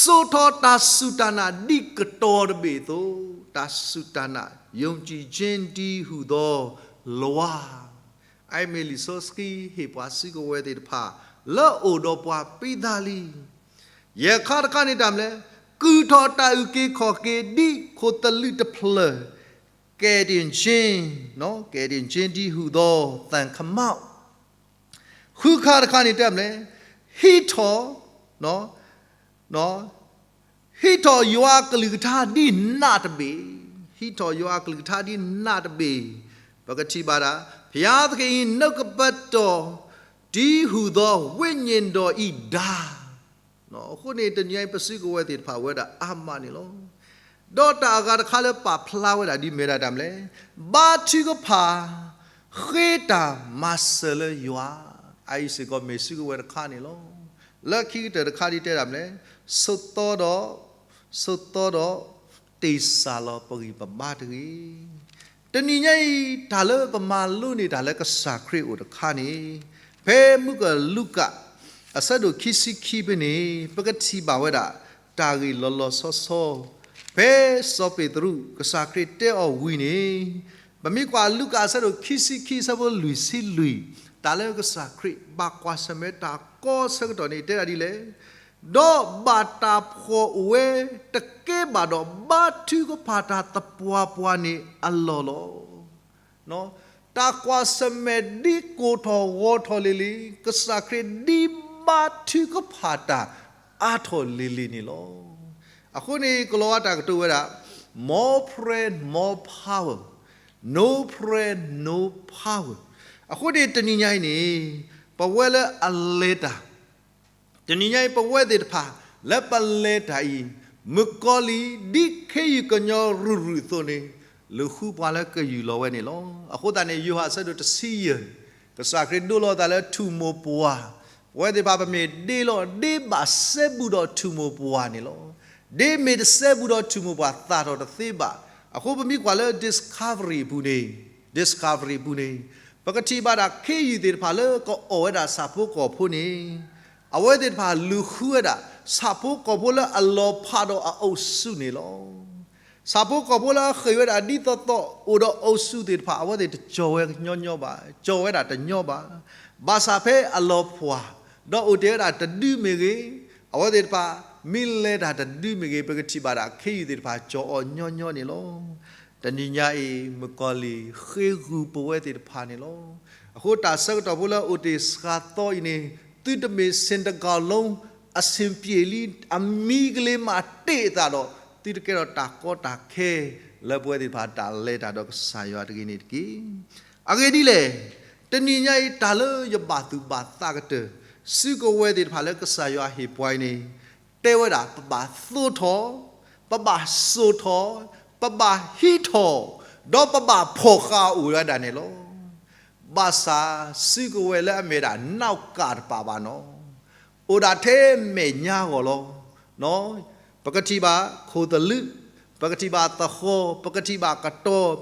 စိာ်ထီၣ်တၢ်စူၢ်တၢ်နာ်ဒ်ကတီၤတဘ့ၣ်အသိး, တၢ်စူၢ်တၢ်နာ် ယုံကြည်ခြင်းတည်းဟူသောလွှာ်, အအံၤမ့ၢ်လံာ်စီဆှံဟ့ၣ်ပှၤစုကဝဲၤသ့ၣ်တဖၣ် လၢအိၣ်ဒီးပှၤပ့ၤသးလံ. ယဲၢ်ခါတခါန့ၣ်တဲမနုၤလဲၣ်, ကုာ်ထီၣ်တၢ်အုၣ်က့ၤခီၣ်က့ၤဒ်ခိၣ်သလုးတဖျၢၣ်, ကယ်တင်ခြင်း, ကယ်တင်ခြင်းတည်းဟူသောသံခမောက်, ဃုခါတခါန့ၣ်တဲမနုၤလဲၣ်, ဟံးထီၣ် ဟံးထီၣ်ယွၤအကလုၢ်ကထါဒ်နးတဘ့ၣ်, ဟံးထီၣ်ယွၤအကလုၢ်ကထါဒ်နးတဘ့ၣ်, ပကထံၣ်ဘၣ်ဒၣ် ဘုရားသခင်၏ နှုတ်ကပတ်တော် တည်းဟူသော ဝိညာဉ်တော်၏ ဓား, အဃိန့ၣ် တနံၤအံၤပစုကဝဲၤသ့ၣ်တဖၣ်ဝဲဒၣ်အါမးန့ၣ်လီၤ. ဒီးတၢ်အဂၤတခါလၢပာ်ဖျါဝဲဒၣ်ဒ်မ့ၢ်ဒၣ်တၢ်မနုၤလဲၣ်, ဘါထုကဖၣ် ဃ့တၢ်မၤစၢၤလၢယွၤ, အအံၤစ့ၢ်ကီးမ့ၢ်စုကဝဲၤတခါန့ၣ်လီၤ. လၢခံကတၢၢ်တခါဒ်တဲဒၣ်မနုၤလဲၣ်, ဆိးသီဒီး ဆိးသီဒီး တ့ၢ်စၢ်လီၤပဂံၢ်ပဘါတဂ့ၤ. တနံၤညါအံၤ တၢ်လၢပမၤလိန့ၢ်တၢ်လၢကစၢ်ခရံာ်အိၣ်တခါန့ၣ်, ဖဲမုၢ်ကလူၤကၣ် အဆၢဒိၣ်ခံဆံခံဖဲန့ၣ် ပကထံၣ်ဘၣ်ဝဲဒၣ် တၢ်ဂ့ၢ်လီၤလီၤဆီဆီ, ဖဲစီၤပ့းတရူး ကစၢ်ခရံာ်တဲအီၤဝံၤန့ၣ်, ပမ့ၢ်ကွၢ်လူၤကၣ်အဆၢဒိၣ်ခံဆံခံ အဆၢဖိလွံၢ်ဆံလွံၢ်, တၢ်လၢကစၢ်ခရံာ်ဘၣ်ကွၢ်ဆၢၣ်မဲာ်တၢ်ကီဆၢကတီၢ်န့ၣ် တဲဒၣ်ဒ်လဲၣ်, ဒီးဘၣ်တၢ်ဖှီၣ်အိၣ်ဝဲတကဲဘၣ်ဒီး ဘါထုကဖၣ်တၢ်သပှၢ်ပှၢ်န့ၣ်အလီၢ်လီၤ. တၢ်ကွၢ်ဆၢၣ်မဲာ်ဒ်ကိၢ်ထီၣ်ဂီၤထီၣ်လံၤလံၤ, ကစၢ်ခရံာ်ဒ်ဘါထုကဖၣ်တၢ်အါထီၣ်လံၤလံၤန့ၣ်လီၤ. အဃိန့ၣ် ကလီၤဝါတၢ်ကတိၤဝဲဒၣ် more prayer, more power, no prayer, no power, အဃိန့ၣ် တနံၤညါအံၤန့ၣ် ပဝဲလၢအလဲၤတၢ် တနံၤညါအံၤ ပဝဲသ့ၣ်တဖၣ် လၢပလဲၤတၢ်အံၤ မုၣ်ကီၤလံၢ် ဒ်ခ့ယုၢ်ကညီရုၢ်ရုၢ်အသိးန့ၣ် လူၤဃုပှၤလၢကယူၢ်လီၤဝဲန့ၣ်လီၤ. အဃိသတးန့ၣ် ယိၤဟၣ်အဆၢဒိၣ်တဆံယဲၢ်, ကစၢ်ခရံာ်ဒိလီၤသးလၢထူၣ်မိၢ်ပှၢ်, ပဝဲသ့ၣ်တဖၣ်ပမ့ၢ်ဒ့လီၤ ဒ့ဘၣ်စဲဘူးဒီးထူၣ်မိၢ်ပှၢ်န့ၣ်လီၤ. ဒ့မ့ၢ်တစဲဘူးဒီးထူၣ်မိၢ်ပှၢ် သၣ်ထီၣ်တသ့ဘၣ်. အဃိပမ့ၢ်ကွၢ်လၢ Discovery ပူၤန့ၣ်, Discovery ပူၤန့ၣ် ပကထံၣ်ဘၣ်ဒၣ်ခ့ယုၢ်သ့ၣ်တဖၣ်လၢကအီၣ်ဝဲဒၣ်ဆၣ်ဖိကီၢ်ဖိန့ၣ် အဝဲသ့ၣ်တဖၣ်လူၤဃုဝဲဒၣ် ဆၣ်ဖိကီၢ်ဖိလၢအလီၤဖးဒီးအအုပ်စုန့ၣ်လီၤ. ဆၣ်ဖိကီၢ်ဖိလၢအဃ့ၢ်ဝဲဒၣ်ဒ်သိးသိးအိၣ်ဒီးအုပ်စုသ့ၣ်တဖၣ် အဝဲသ့ၣ်တကၠီၤဝဲညီညီဘၣ်, ကၠီၤဝဲဒၣ်တညီဘၣ်. ဘၣ်ဆၣ်ဖဲအလီၤဖှၢ် ဒီးအိၣ်တ့ၢ်ဝဲဒၣ်တဒုမ့ၢ်ဂ့ၤ, အဝဲသ့ၣ်တဖၣ် မ့ၢ်လဲၤတၢ်တဒုမ့ၢ်ဂ့ၤ ပကထံၣ်ဘၣ်ဒၣ်ခ့ယုၢ်သ့ၣ်တဖၣ်ကၠီၤအီၤညီညီန့ၣ်လီၤ. တနံၤညါအံၤ မုၣ်ကီၤလံၢ်ဃ့ဂုာ်ပဝဲသ့ၣ်တဖၣ်န့ၣ်လီၤ. အဃိတၢ်ဆၢကတီၢ်ဖိလၢအိၣ်တ့ၢ်စှၤသီအံၤန့ၣ် သုတမ့ၢ် စင်ၣ်တကၤလိ အဆင်ပြေလံ အမံၤကလ့ၤမၤတ့ၢ်အသးဒီး သုတကဲထီၣ်တၢ်ကီတၢ်ခဲ လၢပဝဲသ့ၣ်တဖၣ်တၢ်လဲၤတၢ်ဒီးကစၢ်ယွၤတဂ့ၤန့ၣ်တက့ၢ်. အဂ့ၢ်ဒ်လဲၣ်, တနံၤညါအံၤတၢ်လၢယဘၣ်သူၣ်ဘၣ်သးကတၢၢ် စုကဝဲၤသ့ၣ်တဖၣ်လၢကစၢ်ယွၤဟ့ၣ်ပှၤအံၤန့ၣ် တဲဝဲဒၣ် ပဘၣ်သိးထီၣ်, ပဘၣ်စိာ်ထီၣ်, ပဘၣ်ဟံးထီၣ်, ဒီးပဘၣ်ဖီၣ်ဃာ်အိၣ်ဝဲဒၣ်န့ၣ်လီၤ. ဘၣ်ဆၣ်စုကဝဲၤလၢအမ့ၢ်ဒၣ်နီၣ်ကၣ်တပၤဘၣ်နီၤ, အိၣ်ဒၣ်ထဲမဲာ်ညါအဂီၢ်လီၤ. ပကထံၣ်ဘၣ်ခိၣ်သလုး, ပကထံၣ်ဘၣ်သဃီ, ပကထံၣ်ဘၣ်ကတီၤ,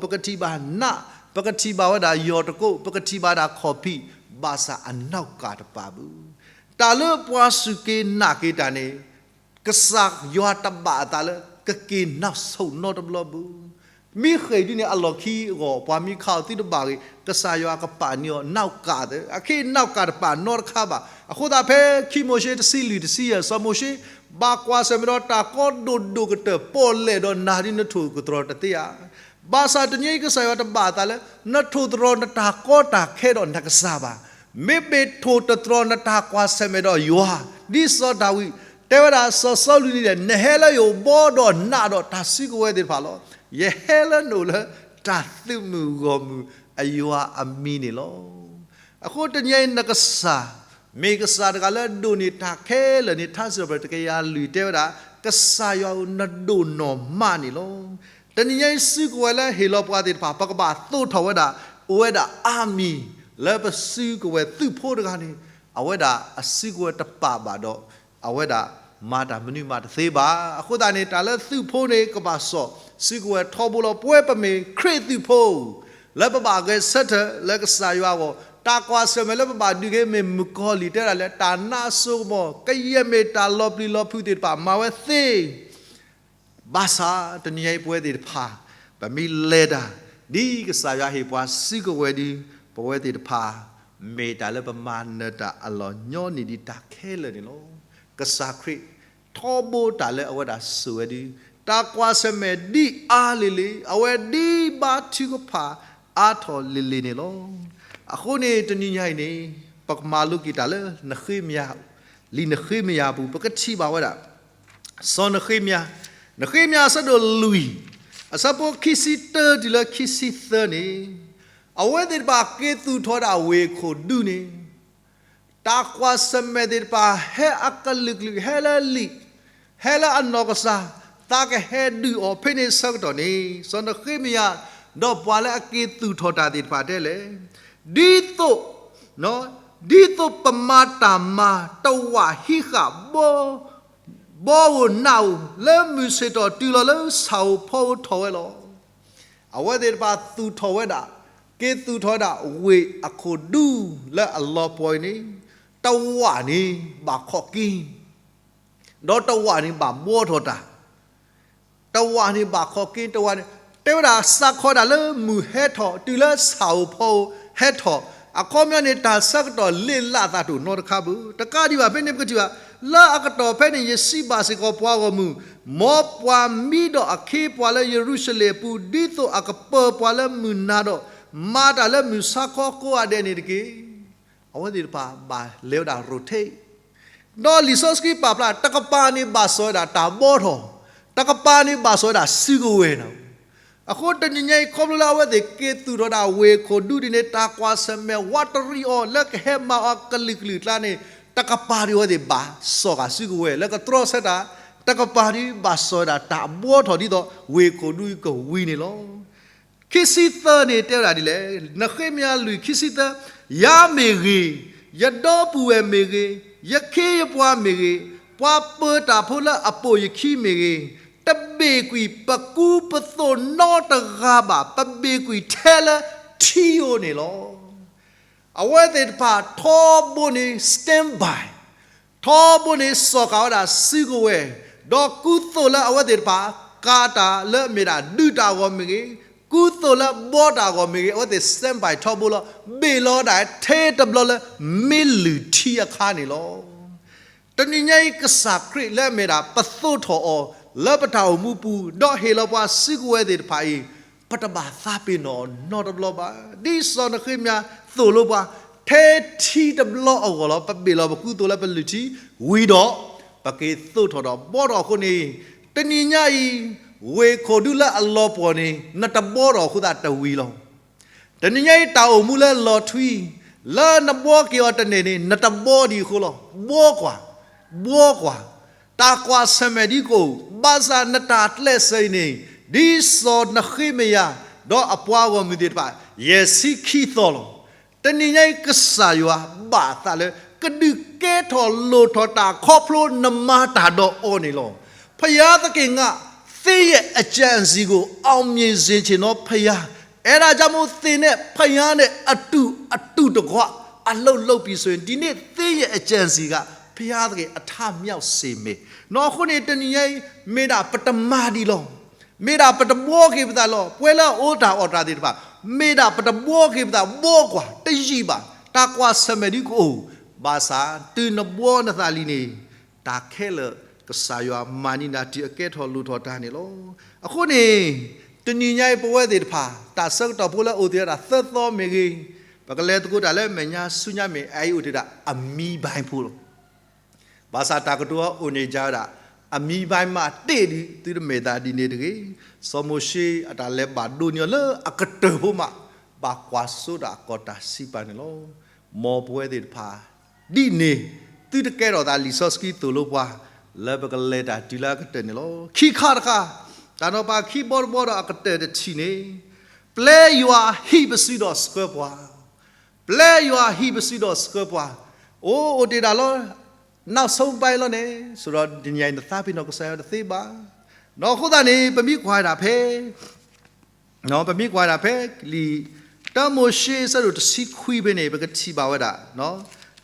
ပကထံၣ်ဘၣ်နး, ပကထံၣ်ဘၣ်ဝဲဒၣ်ယီၢ်တကိး, ပကထံၣ်ဘၣ်ဒၣ်ခီၣ်ဖံး, ဘၣ်ဆၣ်အနီၣ်ကၣ်တပၤဘၣ်. တၢ်လၢပှၤစူၢ်က့ၤနာ်က့ၤတၢ်န့ၣ် ကစၢ်ယွၤတဘၣ်အသးလၢ ကက့ၤနါဆိၣ်နီတဘျီဘၣ်. မ့ၢ်ဃ့ၢ်ဒ်န့ၣ်အလီၢ်ခံအဂီၢ် ပှၤမ့ၢ်ခးအီၤသုတဘၣ်ဂ့ၤ, ကစၢ်ယွၤကပာ်န့ၢ်အီၤနီၣ်ကၣ်သၢ, အခဲအံၤနီၣ်ကၣ်တပၤနီတခါဘၣ်. အဃိသတးဖဲခံမိၤၡ့တဆံလွံၢ်တဆံယဲၢ် စီၤမိၤၡ့ ဘၣ်ကွၢ်ဆၢၣ်မဲာ်ဒီးတၢ်ကီဒိၣ်ဒိၣ်ကတၢၢ် ပီၣ်လဲၣ်ဒီးနၤဒ်နထိၣ်ကတြီၤတသ့ဧါ. ဘၣ်ဆၣ်တနံၤအံၤကစၢ်ယွၤတဘၣ်အသးလၢ နထိၣ်သတြီၤနတၢ်ကီတၢ်ခဲဒီးနကစၢ်ဘၣ်. မ့မ့ၢ်ထိၣ်သတြီၤနတၢ်ကွၢ်ဆၢၣ်မဲာ်ဒီးယွၤ, ဒ်စီၤဒၤဝံး တဲဝဲဒၣ်စီၤစီလူးန့ၣ်ဒီး နဟဲလၢယအိၣ်ဘီဒီးနးဒီးတၢ်စုကဝဲၤသ့ၣ်တဖၣ်လီၤ. ယဟဲလၢနအိၣ်လၢတၢ်သုးမုၢ်ဂီၢ်မုၢ်အယွၤအမံၤန့ၣ်လီၤ. အဃိတနံၤအံၤနကစၢ် မ့ၢ်ကစၢ်တဂၤလၢအဒိၣ်န့ၢ်တၢ်ခဲလၢာ်န့ၣ် ထါစံးပတြၢၤတကယၤလွံၢ်တဲဝဲဒၣ် ကစၢ်ယွၤဧၢ နဒိၣ်နီၢ်မးန့ၣ်လီၤ. တနံၤညါအံၤစုကဝဲၤလၢဟ့ၣ်လီၤပှၤသ့ၣ်တဖၣ် ပကဘၣ်သိးထီၣ်ဝဲဒၣ် အိၣ်ဝဲဒၣ်အါမံၤ လၢပစုကဝဲၤသုးဖိတဂၤန့ၣ် အဝဲဒၣ်အစုကဝဲၤတပာ်ဘၣ်ဒီး အဝဲဒၣ်မၤတၢ်မနုၤမးတသ့ဘၣ်. အဃိသတးန့ၣ် တၢ်လၢသုးဖိန့ၣ် ကဘၣ်စိာ်စုကဝဲၤထီဘိလီၤ. ပဝဲပမ့ၢ်ခရံာ်သုးဖိ လၢပဘၣ်ဂဲၤဆၢထၢၣ်လၢကစၢ်ယွၤအဂီၢ် တၢ်ကွၢ်ဆၢၣ်မဲာ်လၢပဘၣ်ဒုးက့ၤမ့ၢ်မုၣ်ကီၤလံၢ်တဲဒၣ်လဲာ် တၢ်နးစိကမီၤ ကယဲၢ်မ့ၢ်တၢ်လီၤပျံၤလီၤဖုးသ့ၣ်တဖၣ်မၤဝဲသ့ ဘၣ်ဆၣ်တနံၤညါအံၤပဝဲသ့ၣ်တဖၣ် ပမ့ၢ်လဲၤတၢ် ဒ်ကစၢ်ယွၤဟ့ၣ်ပှၤစုကဝဲၤဒီး ပဝဲသ့ၣ်တဖၣ် မ့ၢ်တၢ်လၢပမၤနၢၤတၢ်အလီၢ်ညီနံၤဒ်တၢ်ခဲလၢာ်န့ၣ်လီၤ. ကစၢ်ခရံာ် ထီဘိတၢ်လၢအဝဲဒၣ်စိာ်ဝဲဒီး တၢ်ကွၢ်ဆၢၣ်မဲာ်ဒ်အါလံၤလံၤ အဝဲဒ်ဘါထုကဖၣ်အါထီၣ်လံၤလံၤန့ၣ်လီၤ. အဃိန့ၣ်တနံၤညါအံၤန့ၣ် ပကမၤလိက့ၤတၢ်လၢနဃ့မယၤ လံာ်နဃ့မယၤအပူၤ ပကထံၣ်ဘၣ်ဝဲဒၣ် စီၤနဃ့မယၤ, နဃ့မယၤအဆၢဒိၣ်လွံၢ် အဆၢဖိခံဆံတၢတုၤလၢခံဆံသၢန့ၣ်, အဝဲသ့ၣ်တဖၣ်က့ၤသူၣ်ထီၣ်ဒၣ်ဝ့ၢ်ခိၣ်ဒူန့ၣ်, တၢ်ကွၢ်ဆၢၣ်မဲာ်သ့ၣ်တဖၣ် ဟဲအကလုာ်ကလုာ် ဟဲလၢလံာ်, ဟဲလၢအနီၢ်ကစၢ်, သးကဟဲဒုးအီၤဖဲန့ၣ်ဆၢကတီၢ်န့ၣ်, စီၤနဃ့မယၤ ဒီးပှၤလၢအက့ၤသူၣ်ထီၣ်တၢ်သ့ၣ်တဖၣ်တဲလဲၣ်, ဒ်သိး ဒ်သိးပမၤတၢ်မၤတဝာ်ဟံးဃာ်ဘီဧိၤနးဧိၤ လၢမုၢ်ဆ့ၣ်ထီၣ်တုၤလီၤလၢဆၣ်ဧိၤဖီဧိၤထီၣ်ဝဲလီၤ. အဝဲသ့ၣ်တဖၣ်သူၣ်ထီၣ်ဝဲဒၣ်, က့ၤသူၣ်ထီၣ်ဝဲဒၣ်ဝ့ၢ်အခိၣ်ဒူလၢအလီၤပှီၢ်အံၤန့ၣ်, တဝာ်န့ၣ်ဘၣ်ခီၣ်က့ၤ ဒီးတဝာ်န့ၣ်ဘၣ်ဘှီထီၣ်တၢ်, တဝာ်န့ၣ်ဘၣ်ခီၣ်က့ၤ တဝာ်န့ၣ်, တဲဝဲဒၣ်စးခီဒၣ်လၢမုၢ်ဟဲထီၣ် တုၤလၢဆၣ်ဧိၤဖီဧိၤဟဲထီၣ်, အခီပညီန့ၣ် တၢ်ဆၢကတီၢ်လ့ၣ်လးသးတအိၣ်နီတခါဘၣ်. တကးဒံးဘၣ်ဖဲန့ၣ်ပကထံၣ်ဘၣ်, လၢအကတီၢ်ဖဲန့ၣ် ယစံးဘၣ်စ့ၢ်ကီးပှၤဂီၢ်မုၢ်, မ်ပှၤမံဒီးအခ့အပှၤလၢယရူၤၡလ့ၣ်အပူၤ ဒ်သိးအကပၢၤပှၤလၢမုၢ်နၤဒီး မၤတၢ်လၢမုၢ်ဆါခီကိးဂၤဒဲးန့ၣ်တက့ၢ်. အဝဲသ့ၣ်တဖၣ်ဘၣ်လဲၤဝဲဒၣ် rotate ဒီးလံာ်စီဆှံပာ်ဖျါ တကပၤန့ၣ်ဘၣ်စီၣ်ဝဲဒၣ်တၢ်ဘှီထီၣ်, တကပၤန့ၣ်ဘၣ်စီၣ်ဝဲဒၣ်စုကဝဲၤနီၤ. အဃိတနံၤညါအံၤ ခီဖျိလၢအဝဲသ့ၣ်က့ၤသူၣ်ထီၣ်ဒၣ်ဝ့ၢ်ခိၣ်ဒူဒ်န့ၣ် တၢ်ကွၢ်ဆၢၣ်မဲာ်ဝးတရံးအီၤလၢကဟဲမၤအီၤကလုာ်ကလုာ်အကျါန့ၣ်, တကပၤဒ်အဝဲသ့ၣ်ဘၣ်စီၣ်ဃာ်စုကဝဲၤလၢကတြီဆၢတၢ်, တကပၤဒ်ဘၣ်စီၣ်ဝဲဒၣ်တၢ်ဘှီထီၣ်ဒ်သိး ဝ့ၢ်ခိၣ်ဒူကဝံၤန့ၣ်လီၤ. ခံဆံသၢန့ၣ်တဲဝဲဒၣ်ဒ်လဲၣ်, နဃ့မယၤလွံၢ် ခံဆံသၢ, ယၤမ့ၢ်ဂ့ၤ, ယဒီပုၢ်ဝဲၢ်မ့ၢ်ဂ့ၤ, ယခ့ယပှၤမ့ၢ်ဂ့ၤ, ပှၤပၢၤတၢ်ဖိလၢအပိာ်ယခံမ့ၢ်ဂ့ၤ, တဘ့ၣ်ကွံာ်ပကူပသိးနီတဂၤဘၣ်, ပဘ့ၣ်ကွံာ်ထဲလၢထံဧိၤန့ၣ်လီၤ. အဝဲသ့ၣ်တဖၣ်ထီဘိန့ၣ် stand by, ထီဘိန့ၣ်စီၣ်ဃာ်ဝဲဒၣ်စုကဝဲၤ, ဒီးကူသိးလၢအဝဲသ့ၣ်တဖၣ် ကၤတၢ်လၢအမ့ၢ်ဒၣ်ဒုးတၢ်အဂီၢ်မ့ၢ်ဂ့ၤ, ကူသိးလၢဘှီတၢ်အဂီၢ်မ့ၢ်ဂ့ၤ, အဝဲသ့ၣ် stand by ထီဘိလီၤ. ဘ့ၣ်လီၤဒၣ်ထဲတဘျီလၢမ့ၢ်လုၢ်ထံအခါန့ၣ်လီၤ. တနံၤညါအံၤကစၢ်ခရံာ်လၢအမ့ၢ်ဒၣ်ပသိးထီၣ်အီၤ လၢပတၢ်အိၣ်မူပူၤ ဒီးဟ့ၣ်လီၤပှၤစုကဝဲၤသ့ၣ်တဖၣ်အံၤ, ပတဘၣ်သးပ့ၤနီၣ်အီၤနီတဘျီဘၣ်. ဒ်စီၤနဃ့မယၤသိၣ်လိပှၤ, ထဲထံတဘျီအဂီၢ်လီၤ ပဘ့ၣ်လီၤပကူသိးလၢပလုၢ်ထံဝံၤဒီး, ပက့ၤသိးထီၣ်ဒီးဘှီထီၣ်အဃိန့ၣ်, တနံၤညါအံၤ ဝ့ၢ်ခိၣ်ဒူလၢအလီၤပှီၢ်န့ၣ် နတဘှီထီၣ်အဃိသတးတဝံၤလီၤ. တနံၤညါအံၤတၢ်အိၣ်မူလၢလီၤထွံ, လၢနဘှီက့ၤအီၤတန့ၢ်န့ၣ် နတဘှီဒံးအဃိလီၤ. ဘှီကွၢ်, ဘှီကွၢ်, တၢ်ကွၢ်ဆၢၣ်မဲာ်ဒ်ကအိၣ်, ဘၣ်ဆၣ်နတၢ်ကျဲးစၢးအံၤန့ၣ်, ဒ်စီၤနဃ့မယၤ ဒီးအပှၤဂီၢ်မုၢ်သ့ၣ်တဖၣ် ယဲၢ်ဆံခံသီလီၤ. တနံၤညါအံၤ ကစၢ်ယွၤဘၣ်သးလၢ ကဒုးကဲထီၣ်လိၣ်ထီၣ်တၢ်ခီဖျိနမၤတၢ်ဒီးအီၤန့ၣ်လီၤ. ဘုရားသခင်က သင်ရဲ့အကြံအစည်ကို အောင်မြင်စေချင်သောဘုရား, အဲဒါကြောင့်မို့ သင်နဲ့ဘုရားနဲ့အတူ အတူတကွ အလုပ်လုပ်ပြီဆိုရင် ဒီနေ့ သင်ရဲ့အကြံအစည်က ဘုရားသခင်အထမြောက်စေမယ်. နီၢ်အဃိန့ၣ် တနံၤညါအံၤ မ့ၢ်ဒၣ်ပတမၤဒံးလီၤ. မ့ၢ်ဒၣ်ပတဘှီက့ၤပသးလီၤ. ပဝဲလၢအအိၣ်တၢ်အီၣ်တၢ်သ့ၣ်တဖၣ် မ့ၢ်ဒၣ်ပတဘှီက့ၤပသး ဘှီကွၢ် တယံာ်ဘၣ်, တၢ်ကွၢ်ဆၢၣ်မဲာ်ဒ်ကအိၣ်, ဘၣ်ဆၣ်တုၤနဘှီနသးလံန့ၣ် တၢ်ခဲလၢာ် ကစၢ်ယွၤမၤန့ၢ်နၤတုၤအကဲထီၣ်လိၣ်ထီၣ်တၢ်န့ၣ်လီၤ. အဃိန့ၣ် တနံၤညါအံၤပဝဲသ့ၣ်တဖၣ် တၢ်ဆၢကတီၢ်ဖိလၢအိၣ်သ့ၣ်ဝဲဒၣ်သၢသီမ့ၢ်ဂ့ၤ, ပကလဲၤသကိးတၢ်လၢမဲာ်ညါဆူညါမ့ၢ် အအံၤအိၣ်တ့ၢ်ဒၣ်အမံဘါဖိလီၤ. ဘၣ်ဆၣ်တၢ်ကတိၤအအိၣ်န့ၣ်ယါဝဲဒၣ် အမံဘါမးတ့ၢ်ဒုး သုတမ့ၢ်သးဒ်န့ၣ်တဂ့ၤ. စီၤမိၤၡ့အတၢ်လဲၤဘၣ်ဒိးန့ၢ်အီၤလၢအကတၢၢ်ဖိမး ဘၣ်ကွၢ်စိတၢ်အကီၢ်တၢ်စံးပာ်န့ၣ်လီၤ. မ်ပဝဲသ့ၣ်တဖၣ် ဒ်န့ၣ် သုတကဲထီၣ်သးလံာ်စီဆှံသိၣ်လိပှၤ လၢပကလဲၤတၢ်တုၤလၢအကတၢၢ်န့ၣ်လီၤ. ခံခါတခါ, တၢ်နီၤဖးခံဘီတဘီဒီးအကတၢၢ်တထံၣ်န့ၣ်, ပျဲယွၤဟံးပစုဒီးဆှၢပှၤ ပျဲယွၤဟံးပစုဒီးဆှၢပှၤ, အိၣ်အိၣ်တ့ၢ်ဒၣ်လီၤ, နောက်ဆုံးပိုင်းလီၤန့ၣ်, ဆိုတော့ တနံၤညါအံၤနသးပ့ၤနီၣ်ကစၢ်ယွၤတသ့ဘၣ်. နီၢ်အဃိသတးန့ၣ် ပမ့ၢ်ကွၢ်ဒၣ်ဖဲ ပမ့ၢ်ကွၢ်ဒၣ်ဖဲ လံာ် တၢမိၤၡ့ အဆၢဒိၣ်တဆံခွံဖဲန့ၣ် ပကထံၣ်ဘၣ်ဝဲဒၣ်,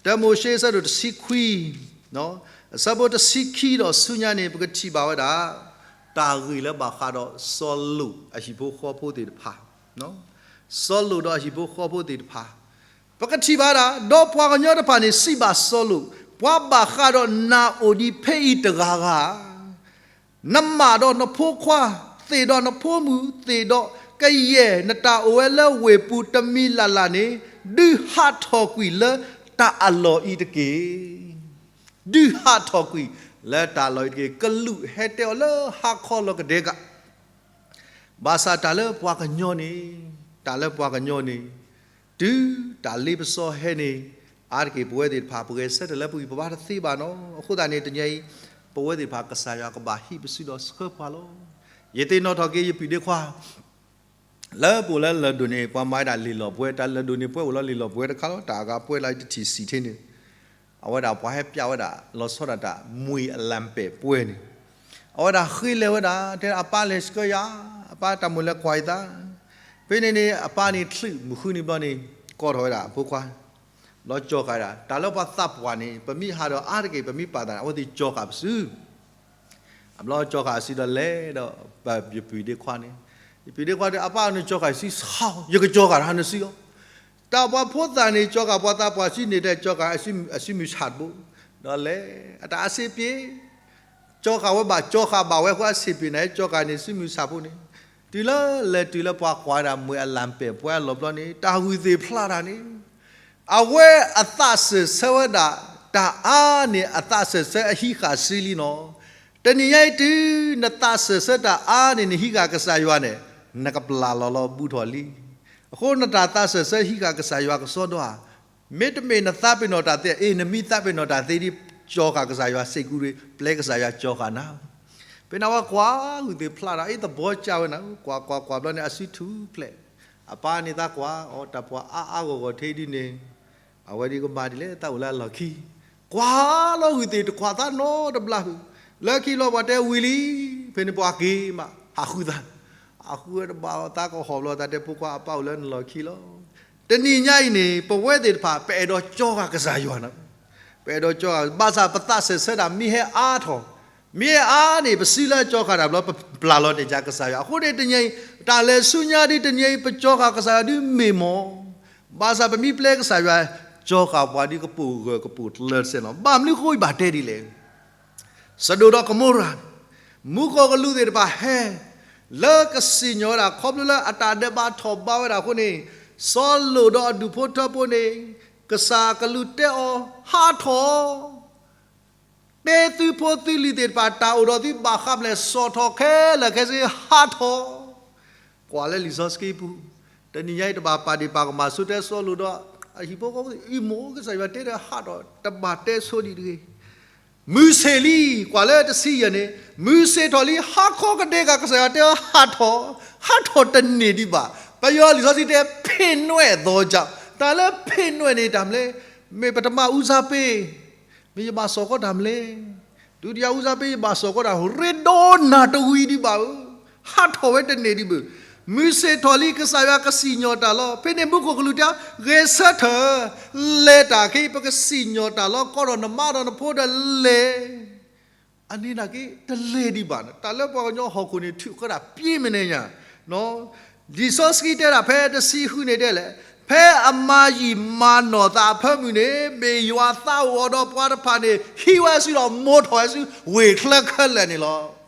တၢမိၤၡ့ အဆၢဒိၣ်တဆံခွံ အဆၢဖိတဆံခံဒီးဆူညါန့ၣ် ပကထံၣ်ဘၣ်ဝဲဒၣ် တၢ်ဂ့ၢ်လၢဘၣ်ဃးဒီးစီၤလိာ်အဟံၣ်ဖိဃီဖိသ့ၣ်တဖၣ်, စီၤလိာ်ဒီးအဟံၣ်ဖိဃီဖိသ့ၣ်တဖၣ်, ပကထံၣ်ဘၣ်ဒၣ် ဒီးပှၤကညီတဖၣ်န့ၣ် စံးဘၣ်စီၤလိာ်, ပှၤဘၣ်ဃးဒီးနၤအိၣ်ဒံးဖဲအံၤတဂၤဂၤ နမၢ်ဒီးနဖိခွါ, သ့ၣ်ဒီးနဖိမုၣ်, သ့ၣ်ဒီးကယဲၢ်နတၢ်အိၣ်ဝဲလၢဝ့ၢ်ပူၤတမံၤလၢ်လၢ်န့ၣ်, ဒုးဟးထီၣ်ကွံာ်လၢတၢ်အလီၢ်အံၤတက့ၢ်. ဒုးဟးထီၣ်ကွံာ်လၢတၢ်အလီၢ်အံၤတက့ၢ်. ကလူးဟဲတဲအီၤလၢဟါခီလီၤကဒဲက, ဘၣ်ဆၣ်တၢ်လၢပှၤကညီန့ၣ်, တၢ်လၢပှၤကညီန့ၣ်, တုၤတၢ်လ့ပစီဟဲန့ၣ်, အါတက့ၢ်ပဝဲသ့ၣ်တဖၣ် ပဂဲၤဆၢထၢၣ်လၢပဂံၢ်ပဘါတသ့ဘၣ်နီၤ. အဃိသတးန့ၣ် တနံၤအံၤ ပဝဲသ့ၣ်တဖၣ် ကစၢ်ယွၤကဘၣ်ဟံးပစုဒီးဆှၢပှၤလီၤ. ယသ့ၣ်နီၣ်ထီၣ်က့ၤယပုၢ်ဒ့ခွါ လၢပအိၣ်လၢလၢၢ်ဒိၣ်န့ၣ် ပှၤမၤဝဲဒၣ်လံာ်လီၢ်ဘှဲ, တၢ်လၢၢ်ဒိၣ်န့ၣ်ပှဲၤအိၣ်လီၤလံာ်လီၢ်ဘှဲတခါလီၤ. တၢ်အဂၤပှဲၤလၢတထံၣ်စံၣ်ထဲန့ၣ်, အဝဲဒၣ်ပှၤဟဲပျးဝဲဒၣ် လီၤဆီဒၣ်တၢ် မှေအလံပယ်ပွဲန့ၣ်, အဝဲဒၣ်ဃ့လဲၤဝဲဒၣ် တဲအပၢ်လဲၤဆှၢယၤ, အပၢ်တၢ်မိၣ်လဲၤကွၢ်အသး. ဖဲန့ၣ်န့ၣ် အပၢ်န့ၣ်ချုးမုၢ်ဃုနံၤဘျီန့ၣ် ကိးထီၣ်ဝဲဒၣ်အဖိခွါ ဘျီကၠီၤဃာ်ဒၣ် တၢ်လၢပှၤသးပှၢ်န့ၣ် ပမ့ၢ်ဟးဒီးအါတက့ၢ် ပမ့ၢ်ပာ်သးန့ၣ် အဝဲသ့ၣ်ကၠီၤဃာ်ပစု အဘျီကၠီၤဃာ်အစုဒီးလဲၤဒီး ပယပုၢ်ဒ့ခွါန့ၣ်, ယပုၢ်ဒ့ခွါတဲ အပၢ်နကၠီၤဃာ်ယစုဆါ, ယကကၠီၤဃာ်တၢ်နစုအီၤ, တၢ်ပှၤဖိသၣ်န့ၣ် ကၠီၤဃာ်ပှၤသးပှၢ်စုန့ၣ် တဲကၠီၤဃာ်အစုမုၢ်ဆၣ်တဘိ, ဒီးလဲၤ အတၢ်အဆံးပ့ၤ ကၠီၤဃာ်ဝဲဘၣ် ကၠီၤဃာ်ဘၣ်ဝဲအဃိအဆံးပ့ၤန့ၣ် ကၠီၤဃာ်န့ၣ်စုမုၢ်ဆၣ်ဖိန့ၣ်, တုၤလၢလဲၤတုၤလၢပှၤကွၢ်ဝဲဒၣ် မှေအလံပယ်ပွဲအလီၢ်ဘျီန့ၣ် တၢ်ဂုၢ်သ့ၣ်ဖျါတၢ်န့ၣ် အဝဲအသးစၢၢ်ဆၢဝဲဒၣ် တၢ်အါန့ၣ် အသးစၢၢ်ဆၢအဟံးဃာ်စုလံနီၤ. တနံၤညါအံၤတုၤ နသးစၢၢ်ဆၢတၢ်အါန့ၣ် နဟံးဃာ်ကစၢ်ယွၤန့ၣ် နကပျၢ်လီၤလီၤဘူးထီၣ်လံ. အဃိနတၢ်သးစၢၢ်ဆၢဟံးဃာ်ကစၢ်ယွၤကစီဒီဧါ, မ့တမ့ၢ်နသးပ့ၤနီၣ်တၢ်သ့, အ့ၣ် နမ့ၢ်သးပ့ၤနီၣ်တၢ်သ့ဒ် ကၠီၤဃာ်ကစၢ်ယွၤစ့ၢ်ကီး ပျဲကစၢ်ယွၤကၠီၤဃာ်နၤ ဖဲန့ၣ်အဝဲကွၢ်ဂုၢ်သ့ၣ်ဖျါဒီး အ့ၣ် သဘီကၢ်ဝဲနၤ, ကွၢ်ကွၢ်ကွၢ်ဘျီန့ၣ် အစုထူၣ်ဖျဲး, အပၢ်န့ၣ်သးကွၢ် အိ တၢ်ပှၤအါအါဂီၢ်ဂီၢ်ထဲဒ်န့ၣ်, အဝဲဒ်ကမၤဒ်လဲၣ် သးအိၣ်လၢအလီၢ်ခံ, ကွၢ်လီၤဂုၢ်သ့ၣ်တကွၢ်သးနီတဘျီ, လၢခံလီၤပှၤတဲဝံၤလံ, ဖဲန့ၣ်ပှၤက့ၤမး ဟးဃုသး, ဟးဃုဝဲတဘၣ်သးကဟီၣ်ဘျီသးတဲဖိခွါအပၢ်အိၣ်လၢနလီၢ်ခံလီၤ. တနံၤညါအံၤန့ၣ် ပဝဲသ့ၣ်တဖၣ် ပအဲၣ်ဒိးကၠီၤဃာ်ကစၢ်ယွၤန့ၣ်, ပအဲၣ်ဒိးကၠီၤဃာ် ဘၣ်ဆၣ်ပသးစၢၢ်ဆၢတၢ်မ့ၢ်ဟဲအါထီၣ်, မ့ၢ်ဟဲအါန့ၣ် ပစုလၢကၠီၤဃာ်တၢ်ဘျီ ပပျၢ်လီၤန့ၢ်ကစၢ်ယွၤ. အဃိန့ၣ်တနံၤအံၤ တၢ်လဲၤဆူညါဒ်တနံၤအံၤ ပကၠီၤဃာ်ကစၢ်ယွၤဒ်မ့ၢ်မီၢ်, ဘၣ်ဆၣ်ပမ့ၢ်ပျဲကစၢ်ယွၤ ကၠီၤဃာ်ပှၤဒ်ကပိာ်ဂၢၢ်ကပိာ်ကျၢၤတစဲးလီၤ. ဘၣ်မနုၤဃိဘၣ်တဲဒ်လဲၣ် စဒိၣ်ဒီးကမိရၤ, မူခိၣ်ကလူးသ့ၣ်တဖၣ်ဟဲ, လၢကစံၣ်ညီၣ်ဝဲဒၣ် ခီဖျိလၢအတၢ်ဒဲးဘးထီၣ်ဘးဝဲဒၣ်အဃိန့ၣ်, စီၤလိာ်ဒီးအဒူၣ်ဖိထၢဖိန့ၣ်, ကစၢ်ကလူးတဲအီၤ ဟးထီၣ်, တဲသုဖိသုလံၤသ့ၣ်တဖၣ် တၢ်အိၣ်ဒီးသုဘၣ်ဃးဖျဲး စီၣ်ထီၣ်ခဲလၢာ်ခဲဆ့ ဟးထီၣ် ကွၢ်လၢလံာ်စီဆှံပူၤ, တနံၤညါအံၤတဘၣ်ပာ်ဒ့ၣ်ပာ်ကမၣ်ဆိတဲစီၤလိာ်ဒီး အဟံၣ်ဖိဃီဖိ အံၤမိၢ်ကစၢ်ယွၤတဲဒီးဟးထီၣ် တဘၣ်တဲဆိဒံးတဂ့ၤ. မုၢ်ဆ့ၣ်လံ, ကွၢ်လၢတဆံယဲၢ်န့ၣ်, မုၢ်ဆ့ၣ်ထီၣ်လံ ဟါခီကဒဲကၢ် ကစၢ်ယွၤတဲအီၤဟးထီၣ်, ဟးထီၣ်တန့ၢ်ဒံးဘၣ်. ပယီၤလံာ်စီဆှံတဲ ဖ့ၣ်နွဲၣ်သီကၠၢ် တၢ်လၢဖ့ၣ်နွဲၣ်န့ၣ်တၢ်မနုၤလဲၣ်, မ့ၢ်ပထမဦးစားပေး, မ့ၢ်ယဘၣ်စိာ်ကီးတၢ်မနုၤလဲၣ်, ဒုတိယဦးစားပေး ယဘၣ်စိာ်ကီးတၢ် ရ့ဒိၣ်နၤတဝံၤဒံးဘၣ်ဧၢ, ဟးထီၣ်ဝဲတန့ၢ်ဒံးဘၣ်. မုၢ်ဆ့ၣ်ထီၣ်လံ ကစၢ်ယွၤကစံၣ်ညီၣ်တၢ်လီၤ. ဖဲန့ၣ်မူခိၣ်ကလူးတဲ, ဂဲၤဆၢထၢၣ်, လဲၤတၢ်ခဲအံၤ ပကစံၣ်ညီၣ်တၢ်လီၤ, ကီဒီးနမါဒီးနဖိဒီးလဲၤ အန့ၣ်နာ်က့ တလဲၤဒံးဘၣ်န့ၣ် တၢ်လၢပှၤကညီဟီၣ်ခိၣ်န့ၣ် ထုးဃၢဒၣ်ပျ့ၤမဲာ်ညါ, လံာ်စီဆှံတဲဒၣ်ဖဲတဆံဃုန့ၣ်တဲလဲၣ်, ဖဲအမၤယံာ်မၤနီၢ်သးအဖၢမုၢ်န့ၣ် မ့ၢ်ယွၤသးအိၣ်အီၤဒီးပှၤတဖၣ်န့ၣ် ဟံးဝဲဆူဒီးမိၢ်ထီၣ်ဝဲဆူ ဝ့ၢ်ချၢခဲလၢာ်န့ၣ်လီၤ.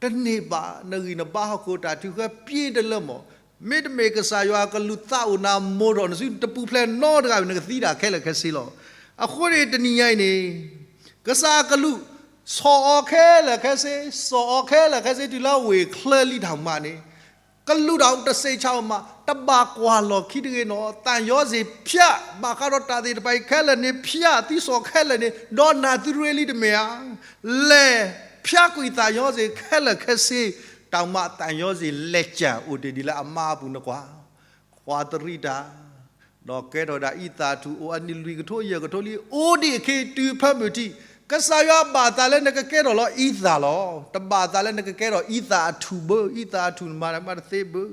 တန့ၢ်ဘၣ် နဂံၢ်နဘါဟီၣ်ခိၣ်တၢ်ထုးဃၢပျ့ၤတလၢမီၢ်, မ့တမ့ၢ်ကစၢ်ယွၤကလူးသးအိၣ်နၤမိၢ်ထီၣ်နၤဆူ နတပူၤဖျဲးနီတဂၤဘၣ် နကသံဒၣ်ခဲလၢာ်ခဲဆ့လီၤ. အဃိန့ၣ်တနံၤညါအံၤန့ၣ် ကစၢ်ကလူး ဆီၣ်အီၤခဲလၢာ်ခဲဆ့, ဆီၣ်အီၤခဲလၢာ်ခဲဆ့တုၤလၢဝ့ၢ်ချၢလံတၢ်မၤန့ၣ်, ကလူးတၢ်တစဲးဆါအီၤမး တဘၣ်ကွၢ်လီၢ်ခံတဂ့ၤနီၤ, သးညီစ့ၢ်ဖၠး, ဘၣ်ဃးဒီးတၢ်သ့ၣ်တဖၣ်အံၤခဲလၢာ်န့ၣ် ဖၠးသံဆီၣ်ခဲလၢာ်န့ၣ် ဒီးနၢ်သုရ့လံတမ့ၢ်ဧါ. လဲၤဖၠးကွံာ်သးညီစ့ၢ်ခဲလၢာ်ခဲဆ့, တၢ်မၤသးညီစ့ၢ်လဲၤကၢ်အိၣ်တ့ၢ်ဒ်လၢအမါအပူၤနကွၢ် ကွၢ်တရံးတၢ်, ဒီးကဲထီၣ်ဒၣ်အံသၣ်ထူၣ် အိၣ်အနံၣ်လွံၢ်ကထိယဲၢ်ကထိလံ အိၣ်ဒံးအခ့တုၤဖၢမုၢ်ထံး, ကစၢ်ယွၤဘၣ်သးလၢနကကဲထီၣ်လီၤအံသၣ်လီၤ. တဘၣ်သးလၢနကကဲထီၣ်အံသၣ်အထူၣ်ဘၣ်, အံသၣ်အထူၣ်နမၤမၤတသ့ဘၣ်.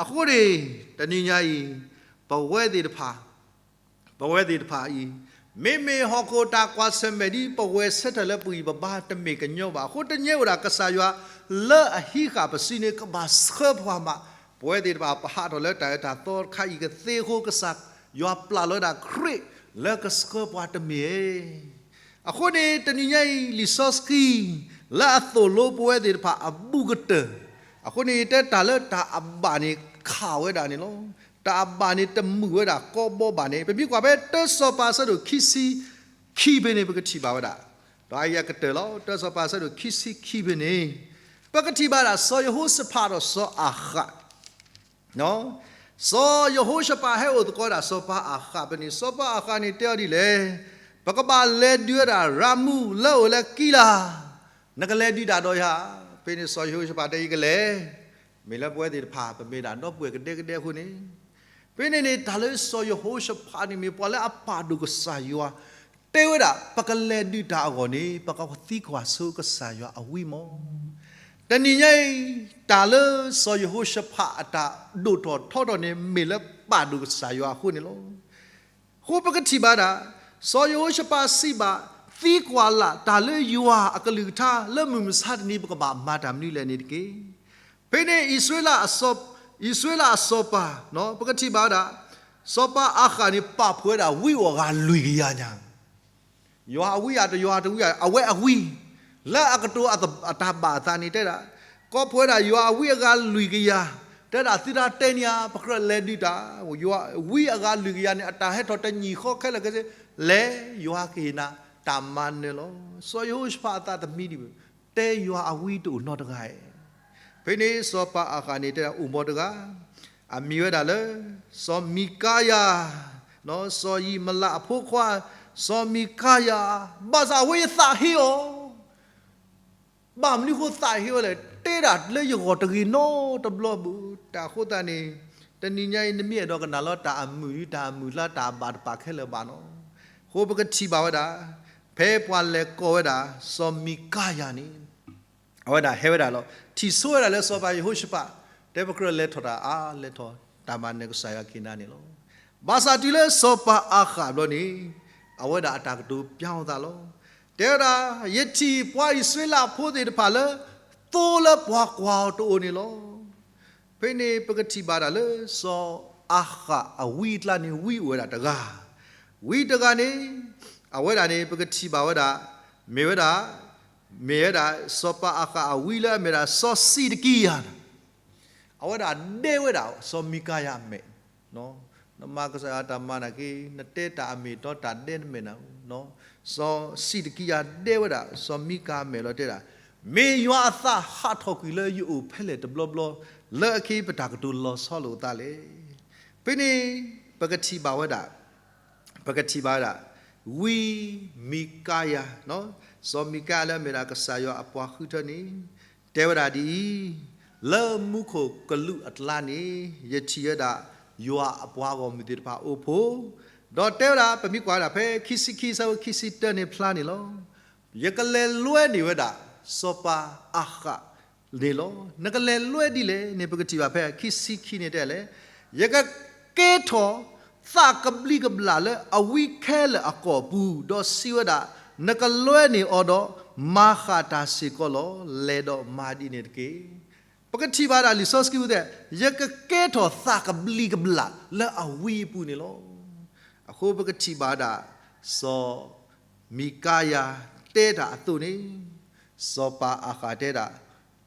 အဃိန့ၣ် တနံၤညါအံၤ ပဝဲသ့ၣ်တဖၣ် ပဝဲသ့ၣ်တဖၣ်အံၤ မ့မ့ၢ်ဟီၣ်ခိၣ်တၢ်ကွၢ်ဆၢၣ်မဲာ်ဒ်ပဝဲဆၢထၢၣ်လၢပဂံၢ်ပဘါတမ့ၢ်ကညီဘၣ်. အဃိတညဲအိၣ်ဒၣ်ကစၢ်ယွၤလၢအဟံးဃာ်ပစုန့ၣ် ကဘၣ်ဆှၢပှၤမး, ပဝဲသ့ၣ်တဖၣ်ပဟးထီၣ်လၢတၢ်အၢတၢ်သီတခါအံၤကသ့အဃိ ကစၢ်ယွၤပျၢ်လီၤဝဲဒၣ်ခရံာ်လၢကဆှၢပှၤတမ့ၢ် အဃိန့ၣ် တနံၤညါအံၤ လံာ်စီဆှံ လၢအသိၣ်လိပဝဲသ့ၣ်တဖၣ်အဘူးကတၢၢ်, အဃိန့ၣ် ယတဲတၢ်လၢတၢ်အဘၣ်န့ၣ်ခးဝဲဒၣ်န့ၣ်လီၤ. တၢ်အဘၣ်န့ၣ်တမုာ်ဝဲဒၣ်ကိးဘီဘၣ်န့ၣ် ပမ့ၢ်ကွၢ်ဖဲတၢစီၤပၤအဆၢဒိၣ်ခံဆံခံဖဲန့ၣ် ပကထံၣ်ဘၣ်ဝဲဒၣ်, ဒီးအအံၤအကတၢၢ်လီၤ. တၢစီၤပၤအဆၢဒိၣ်ခံဆံခံဖဲန့ၣ် ပကထံၣ်ဘၣ်ဒၣ် စီၤယဟိၤၡဖးဒီးစီၤအၤဃး စီၤယဟိၤၡဖးဟဲအိၣ်သကိးဒၣ်စီၤပၤအၤဃးဖဲန့ၣ်, စီၤပၤအၤဃးန့ၣ်တဲအီၤဒ်လဲၣ်, ပကဘၣ်လဲၤဒုးဝဲဒၣ်ရၤမူးလၢအိၣ်လၢကံလၤ, နကလဲၤဒုးတၢ်ဒီးယၤ. ဖဲန့ၣ်စီၤယဟိၤၡဖးတဲယကလဲၤ, မ့ၢ်လၢပဝဲသ့ၣ်တဖၣ် ပမ့ၢ်ဒၣ်ဒီပုၢ်ဝဲၢ်ကဒဲကဒဲအဃိန့ၣ်, ဖဲန့ၣ်န့ၣ် တၢ်လၢစီၤယဟိၤၡဖးန့ၣ်မ့ၢ်ပှၤလၢအပာ်ဒိၣ်ကစၢ်ယွၤ, တဲဝဲဒၣ် ပကလဲၤဒုးတၢ်အဂီၢ်န့ၣ် ပကသံကွၢ်ဆိကစၢ်ယွၤအဝံမီၢ် တနံၤညါအံၤ တၢ်လၢစီၤယဟိၤၡဖးအတၢ်ဒိၣ်ထီၣ်ထီထီၣ်န့ၣ် မ့ၢ်လၢပာ်ဒိၣ်ကစၢ်ယွၤအဃိန့ၣ်လီၤ. အဃိပကထံၣ်ဘၣ်ဒၣ် စီၤယဟိၤၡဖးစံးဘၣ်, သံကွၢ်လၢ်တၢ်လၢယွၤအကလုၢ်ကထါ လၢမုၢ်မဆါတနံၤ ပကဘၣ်မၤတၢ်မနုၤလဲၣ်န့ၣ်တက့ၢ်. ဖဲန့ၣ် အံၣ်စရ့လးအစီၤပၤ, ပကထံၣ်ဘၣ်ဝဲဒၣ် စီၤပၤအၤဃးန့ၣ် ပာ်ဖှိၣ်ဝဲဒၣ်ဝံအိၣ်အဂၤလွံၢ်ကယၤညါ ယွၤအဝံအတယွၤတဝံဧါ, အဝဲအဝံ, လၢအကတိၤအတၢ်ဘၣ်အသးန့ၣ်တဲဒၣ်, ကိးဖှိၣ်ဝဲဒၣ်ယွၤအဝံအဂၤလွံၢ်ကယၤ, တဲဒၣ်သုတၢ်တဲန့ၣ်ဧါ, ပကြၢးလဲၤဒုးတၢ်, ယွၤဝံအဂၤလွံၢ်ကယၤန့ၣ် အတၢ်ဟဲထီၣ်တနံၤဃီခဲလၢာ်ခဲဆ့, လဲၤ ယွၤကဟ့ၣ်နၤတၢ်မၤနၢၤလီၤ. စီၤယဟိၤၡဖးအသးတမံဒံးဘၣ်, တဲယွၤအဝံတအိၣ်နီတဂၤဧိၤ ဖဲန့ၣ်စီၤပၤအၤဃးန့ၣ်တဲဒၣ်အိၣ်မီတဂၤ, အမံၤဝဲဒၣ်လၢ စီၤမံၤကၤယၤ, စီၤယံးမလးအဖိခွါ, စီၤမံၤကၤယၤ, ဘၣ်ဆၣ်အဝဲယသးဟ့အီၤ, ဘၣ်မနုၤဃိသးဟ့ဝဲလဲၣ်, တဲဒၣ်လၢယဂီၢ်တဂ့ၤနီတဘျီဘၣ်. တၢ်အဃိသတးန့ၣ် တနံၤညါအံၤ နမ့ၢ်အဲၣ်ဒိးကနၣ်လီၤတၢ်အမုာ် တၢ်အမုာ်လၢတၢ်ဘၣ်တပာ်ခဲလၢာ်ဘၣ်နီၤ. အဃိပကထံၣ်ဘၣ်ဝဲဒၣ် ဖဲပှၤလဲၤကိးဝဲဒၣ် စီၤမံၤကၤယၤန့ၣ် အဝဲဒၣ်ဟဲဝဲဒၣ်လီၤ. ထံၣ်ဆိဝဲဒၣ်လၢစီၤပၤယဟိၤၡဖး တဲပကြၢးလဲၤထီၣ်တၢ်အါလဲၤထီၣ် တၢ်မၤနၢၤကစၢ်ယွၤကဟ့ၣ်နၤန့ၣ်လီၤ. ဘၣ်ဆၣ်တုၤလၢစီၤပၤအၤဃးဘျီန့ၣ် အဝဲဒၣ်အတၢ်ကတိၤပျၢ်အသးလီၤ. တဲဝဲဒၣ် ယထံၣ်ပှၤအံၣ်စရ့လးဖိသ့ၣ်တဖၣ်လၢ သိလၢပှၤကွၢ်အီၤတအိၣ်န့ၣ်လီၤ. ဖဲန့ၣ်ပကထံၣ်ဘၣ်ဒၣ်လၢ စီၤအၤဃးအဝံအကျါန့ၣ် ဝံအိၣ်ဝဲဒၣ်တဂၤ, ဝံတဂၤန့ၣ် အဝဲဒၣ်န့ၣ် ပကထံၣ်ဘၣ်ဝဲဒၣ် မ့ၢ်ဝဲဒၣ် မ့ၢ်ဝဲဒၣ် စီၤပၤအၤဃးအဝံလၢအမ့ၢ်ဒၣ်စီၤစံးတကံယၤန့ၣ် အဝဲဒၣ်ဒဲဝဲဒၣ်စီၤမံၤကၤယၤအမဲာ်, နမၤကစၢ်ယွၤတၢ်မၤနာ်က့ နတဲတၢ်အမ့ၢ်အတီ တၢ်ဒဲနမဲာ်နၤ, စီၤစံးတကံယၤဒဲဝဲဒၣ် စီၤမံၤကၤအမဲာ်လီၤတဲဒၣ်, မ့ၢ်ယွၤအသးဟးထီၣ်ကွံာ်လၢယအိၣ်ဖဲလဲၣ်တဘျီဘျီ လၢအခဲအံၤပတၢ်ကတိၤလီၤဆီလိာ်အသးလဲၣ်. ဖဲန့ၣ် ပကထံၣ်ဘၣ်ဝဲဒၣ် ပကထံၣ်ဘၣ်ဝဲဒၣ် ဝံမံၤကၤယၤ, စီၤမံၤကၤယၤလၢအမ့ၢ်ဒၣ်ကစၢ်ယွၤအပှၤဃုထၢန့ၣ် တဲဝဲဒၣ်ဒ်အံၤ, လၢမူခိၣ်ကလူးအကျါန့ၣ် ယထံၣ်ဝဲဒၣ် ယွၤအပှၤဂီၢ်မုၢ်သ့ၣ်တဖၣ်အိၣ်ဖှိၣ်, ဒီးတဲဝဲဒၣ် ပမ့ၢ်ကွၢ်ဝဲဒၣ်ဖဲခံဆံခံ ဆၢဖိခံဆံတၢန့ၣ်ဖျါန့ၣ်လီၤ. ယကလဲၤလွဲန့ၢ်ဝဲဒၣ် စီၤပၤအၤဃးန့ၣ်လီၤ. နကလဲၤလွဲဒ်လဲၣ်န့ၣ် ပကထံၣ်ဘၣ်ဖဲခံဆံခံန့ၣ်တဲလဲၣ်, ယကကဲထီၣ် သးကဘျံးကဘျၣ်လၢအဝံခဲလၢာ်အကီၢ်ပူၤ, ဒီးစံးဝဲဒၣ်, နကလွဲန့ၢ်အီၤဒီး မၤဃၣ်တၢ်စ့ၢ်ကီးလီၤ. လဲၤဒီးမၤဒ်န့ၣ်တက့ၢ်. ပကထံၣ်ဘၣ်ဒၣ်လံာ်စီဆှံတဲ, ယကကဲထီၣ်သးကဘျံးကဘျၣ်လၢအဝံအပူၤန့ၣ်လီၤ. အဃိပကထံၣ်ဘၣ်ဒၣ် စီၤမံၤကၤယၤတဲတၢ်အသိးန့ၣ်, စီၤပၤအၤဃးတဲဒၣ်,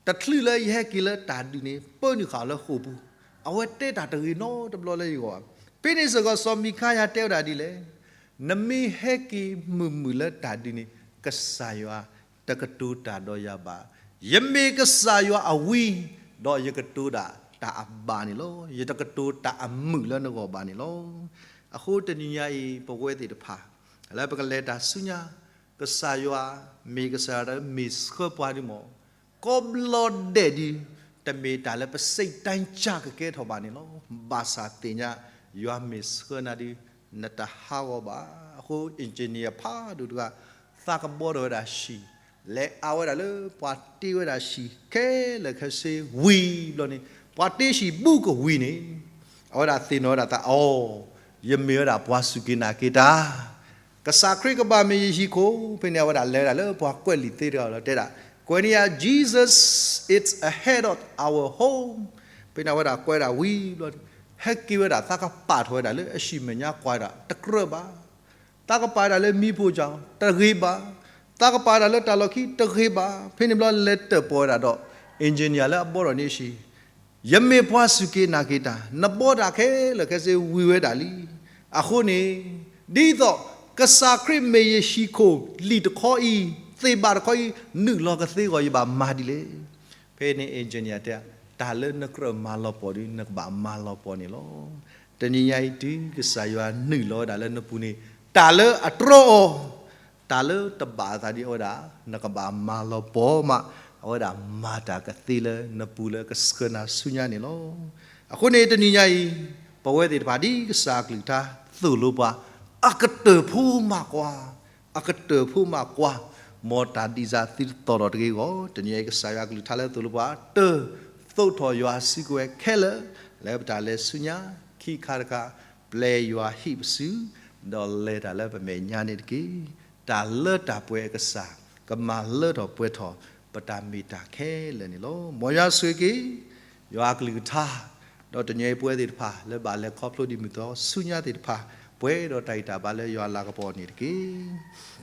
တချုးလၢယဟဲက့ၤလၢတၢ်ဒုးန့ၣ် ပၢနုာ်ဃာ်လၢဃိာ်ပူၤ, အဝဲတဲတၢ်တဂ့ၤနီတဘျီလၢယဂီၢ်ဘၣ်. ဖဲန့ၣ်စ့ၢ်ကီး စီၤမံၤကၤယၤတဲဝဲဒၣ်ဒ်လဲၣ်, နမ့ၢ်ဟဲက့ၤမုာ်မုာ်လၢတၢ်ဒုးန့ၣ် ကစၢ်ယွၤတကတိၤတၢ်ဒီးယၤဘၣ်. ယမ့ၢ်ကစၢ်ယွၤအဝံ, ဒီးယကတိၤဒၣ်တၢ်အဘၣ်န့ၣ်လီၤ. ယတကတိၤတၢ်အမုာ်လၢနဂီၢ်ဘၣ်န့ၣ်လီၤ. အဃိတနံၤညါအံၤ ပဝဲသ့ၣ်တဖၣ် လၢပကလဲၤတၢ်ဆူညါ, ကစၢ်ယွၤမ့ၢ်ကစၢ်ယွၤလၢမ့ၢ်ဆှၢပှၤဒုးမး, ကိးဘျီဒဲးဒုး တမ့ၢ်တၢ်လၢပစိတ်တိုင်းကျကကဲထီၣ်ဘၣ်န့ၣ်လီၤ. ဘၣ်ဆၣ်သ့ၣ်ညါ ယွၤမ့ၢ်ဆှၢနၤဒုး နတဟးဂီၤဘၣ်. အဃိ engineer ဖးဒိၣ်တဂၤ သးကဘီထီၣ်ဝဲဒၣ်ဟံၣ်, လဲၤအါဝဲဒၣ်လၢပှၤတ့ဝဲဒၣ်ဟံၣ်ခဲလၢာ်ခဲဆ့ဝံၤဘျီန့ၣ်, ပှၤတ့ဟံၣ်ဘူးကဝံၤန့ၣ်, အဝဲဒၣ်သ့ၣ်နီၣ်ဝဲဒၣ်သးအီၤ, ယမ့ၢ်ဝဲဒၣ်ပှၤစူၢ်က့ၤနာ်က့ၤတၢ် ကစၢ်ခရံာ်ကဘၣ်မ့ၢ်ယဟံၣ်ခိၣ်. ဖဲန့ၣ်အဝဲဒၣ်လဲၤဝဲဒၣ်လၢပှၤကွဲးလံာ်သ့တဂၤလီၤ တဲဒၣ်, ကွဲးန့ၢ်ယၤ Jesus is ahead of our home. ဖဲန့ၣ်အဝဲဒၣ်ကွဲးဒၣ်ဝံၤဘျီန့ၣ်, ဟဲက့ၤဝဲဒၣ် သးကပာ်ထီၣ်ဝဲဒၣ်လၢအဟံၣ်မဲာ်ညါကွၢ်ဒၣ်တကြၢးဘၣ်. သးကပာ်ဒၣ်လၢမံဖိကၠီတဂ့ၤဘၣ်, သးကပာ်ဒၣ်လၢတၢ်လီၢ်ခံတဂ့ၤဘၣ်. ဖဲန့ၣ်ဘျီလဲၤတၢၣ်ပီၣ်ဝဲဒၣ်ဒီး engineer လၢအဘီထီၣ်န့ၢ်ဟံၣ်, ယမ့ၢ်ပှၤစူၢ်က့ၤနာ်က့ၤတၢ်, နဘီတၢ်ခဲလၢာ်ခဲဆ့ဝံၤဝဲဒၣ်လံ. အဃိန့ၣ်, ဒ်သိးကစၢ်ခရံာ်မ့ၢ်ယဟံၣ်ခိၣ်လံာ်တခီအံၤ, သ့ၣ်ဘၣ်တခီအံၤ, နုာ်လီၤကသ့အဂီၢ်ယဘၣ်မၤဒ်လဲၣ်. ဖဲန့ၣ် engineer တဲ, တၢ်လၢနကြၢးမၤလီၤပှီၢ်ဒုး နကဘၣ်မၤလီၤပှီၢ်န့ၣ်လီၤ. တနံၤညါအံၤတုၤကစၢ်ယွၤနုာ်လီၤဝဲဒၣ်လၢနပူၤန့ၣ်, တၢ်လၢအတြီအီၤ, တၢ်လၢတဘၣ်အသးဒ်အဝဲဒၣ် နကဘၣ်မၤလီၤပှီၢ်မး, အဝဲဒၣ်မၤတၢ်ကသ့လၢနပူၤလၢကဆှၢနၤဆူညါန့ၣ်လီၤ. အဃိန့ၣ်တနံၤညါအံၤ, ပဝဲသ့ၣ်တဖၣ်ဒ်ကစၢ်အကလုၢ်ကထါသိၣ်လိပှၤ, အကတၢၢ်ဖိမးကွၢ်, အကတၢၢ်ဖိမးကွၢ်, မ်တၢ်ဒံးစၢ်သုတသီၣ်ထီၣ်တဂ့ၤအဂီၢ်, တနံၤညါအံၤကစၢ်ယွၤကလုၢ်ကထါလၢသိၣ်လိပှၤ, တၢ်သိးထီၣ်ယွၤစုကဝဲၤခဲလၢာ်, လၢပတၢ်လဲၤဆူညါ, ခံခါတခါ, ပျဲယွၤဟံၣ်ပစု, ဒီးလဲၤတၢ်လၢပမဲာ်ညါန့ၣ်တက့ၢ်. တၢ်လၢတၢ်ပှဲၤအကစၢ်, ကမၤလၢထီၣ်ပှဲၤထီၣ်ပတၢ်မ့ၢ်တၢ်ခဲလၢာ်န့ၣ်လီၤ. မ်ယွၤဆိၣ်ဂ့ၤက့ၤ ယွၤအကလုၢ်ကထါ, ဒီးတနံၤအံၤပဝဲသ့ၣ်တဖၣ် လၢဘၣ်လဲၤခီဖျိဒံးမုၢ်သီဆူညါသ့ၣ်တဖၣ်, ပှဲၤဒီးတၢ်ဂံၢ်တၢ်ဘါလၢယွၤလၤကပီၤန့ၣ်တက့ၢ်.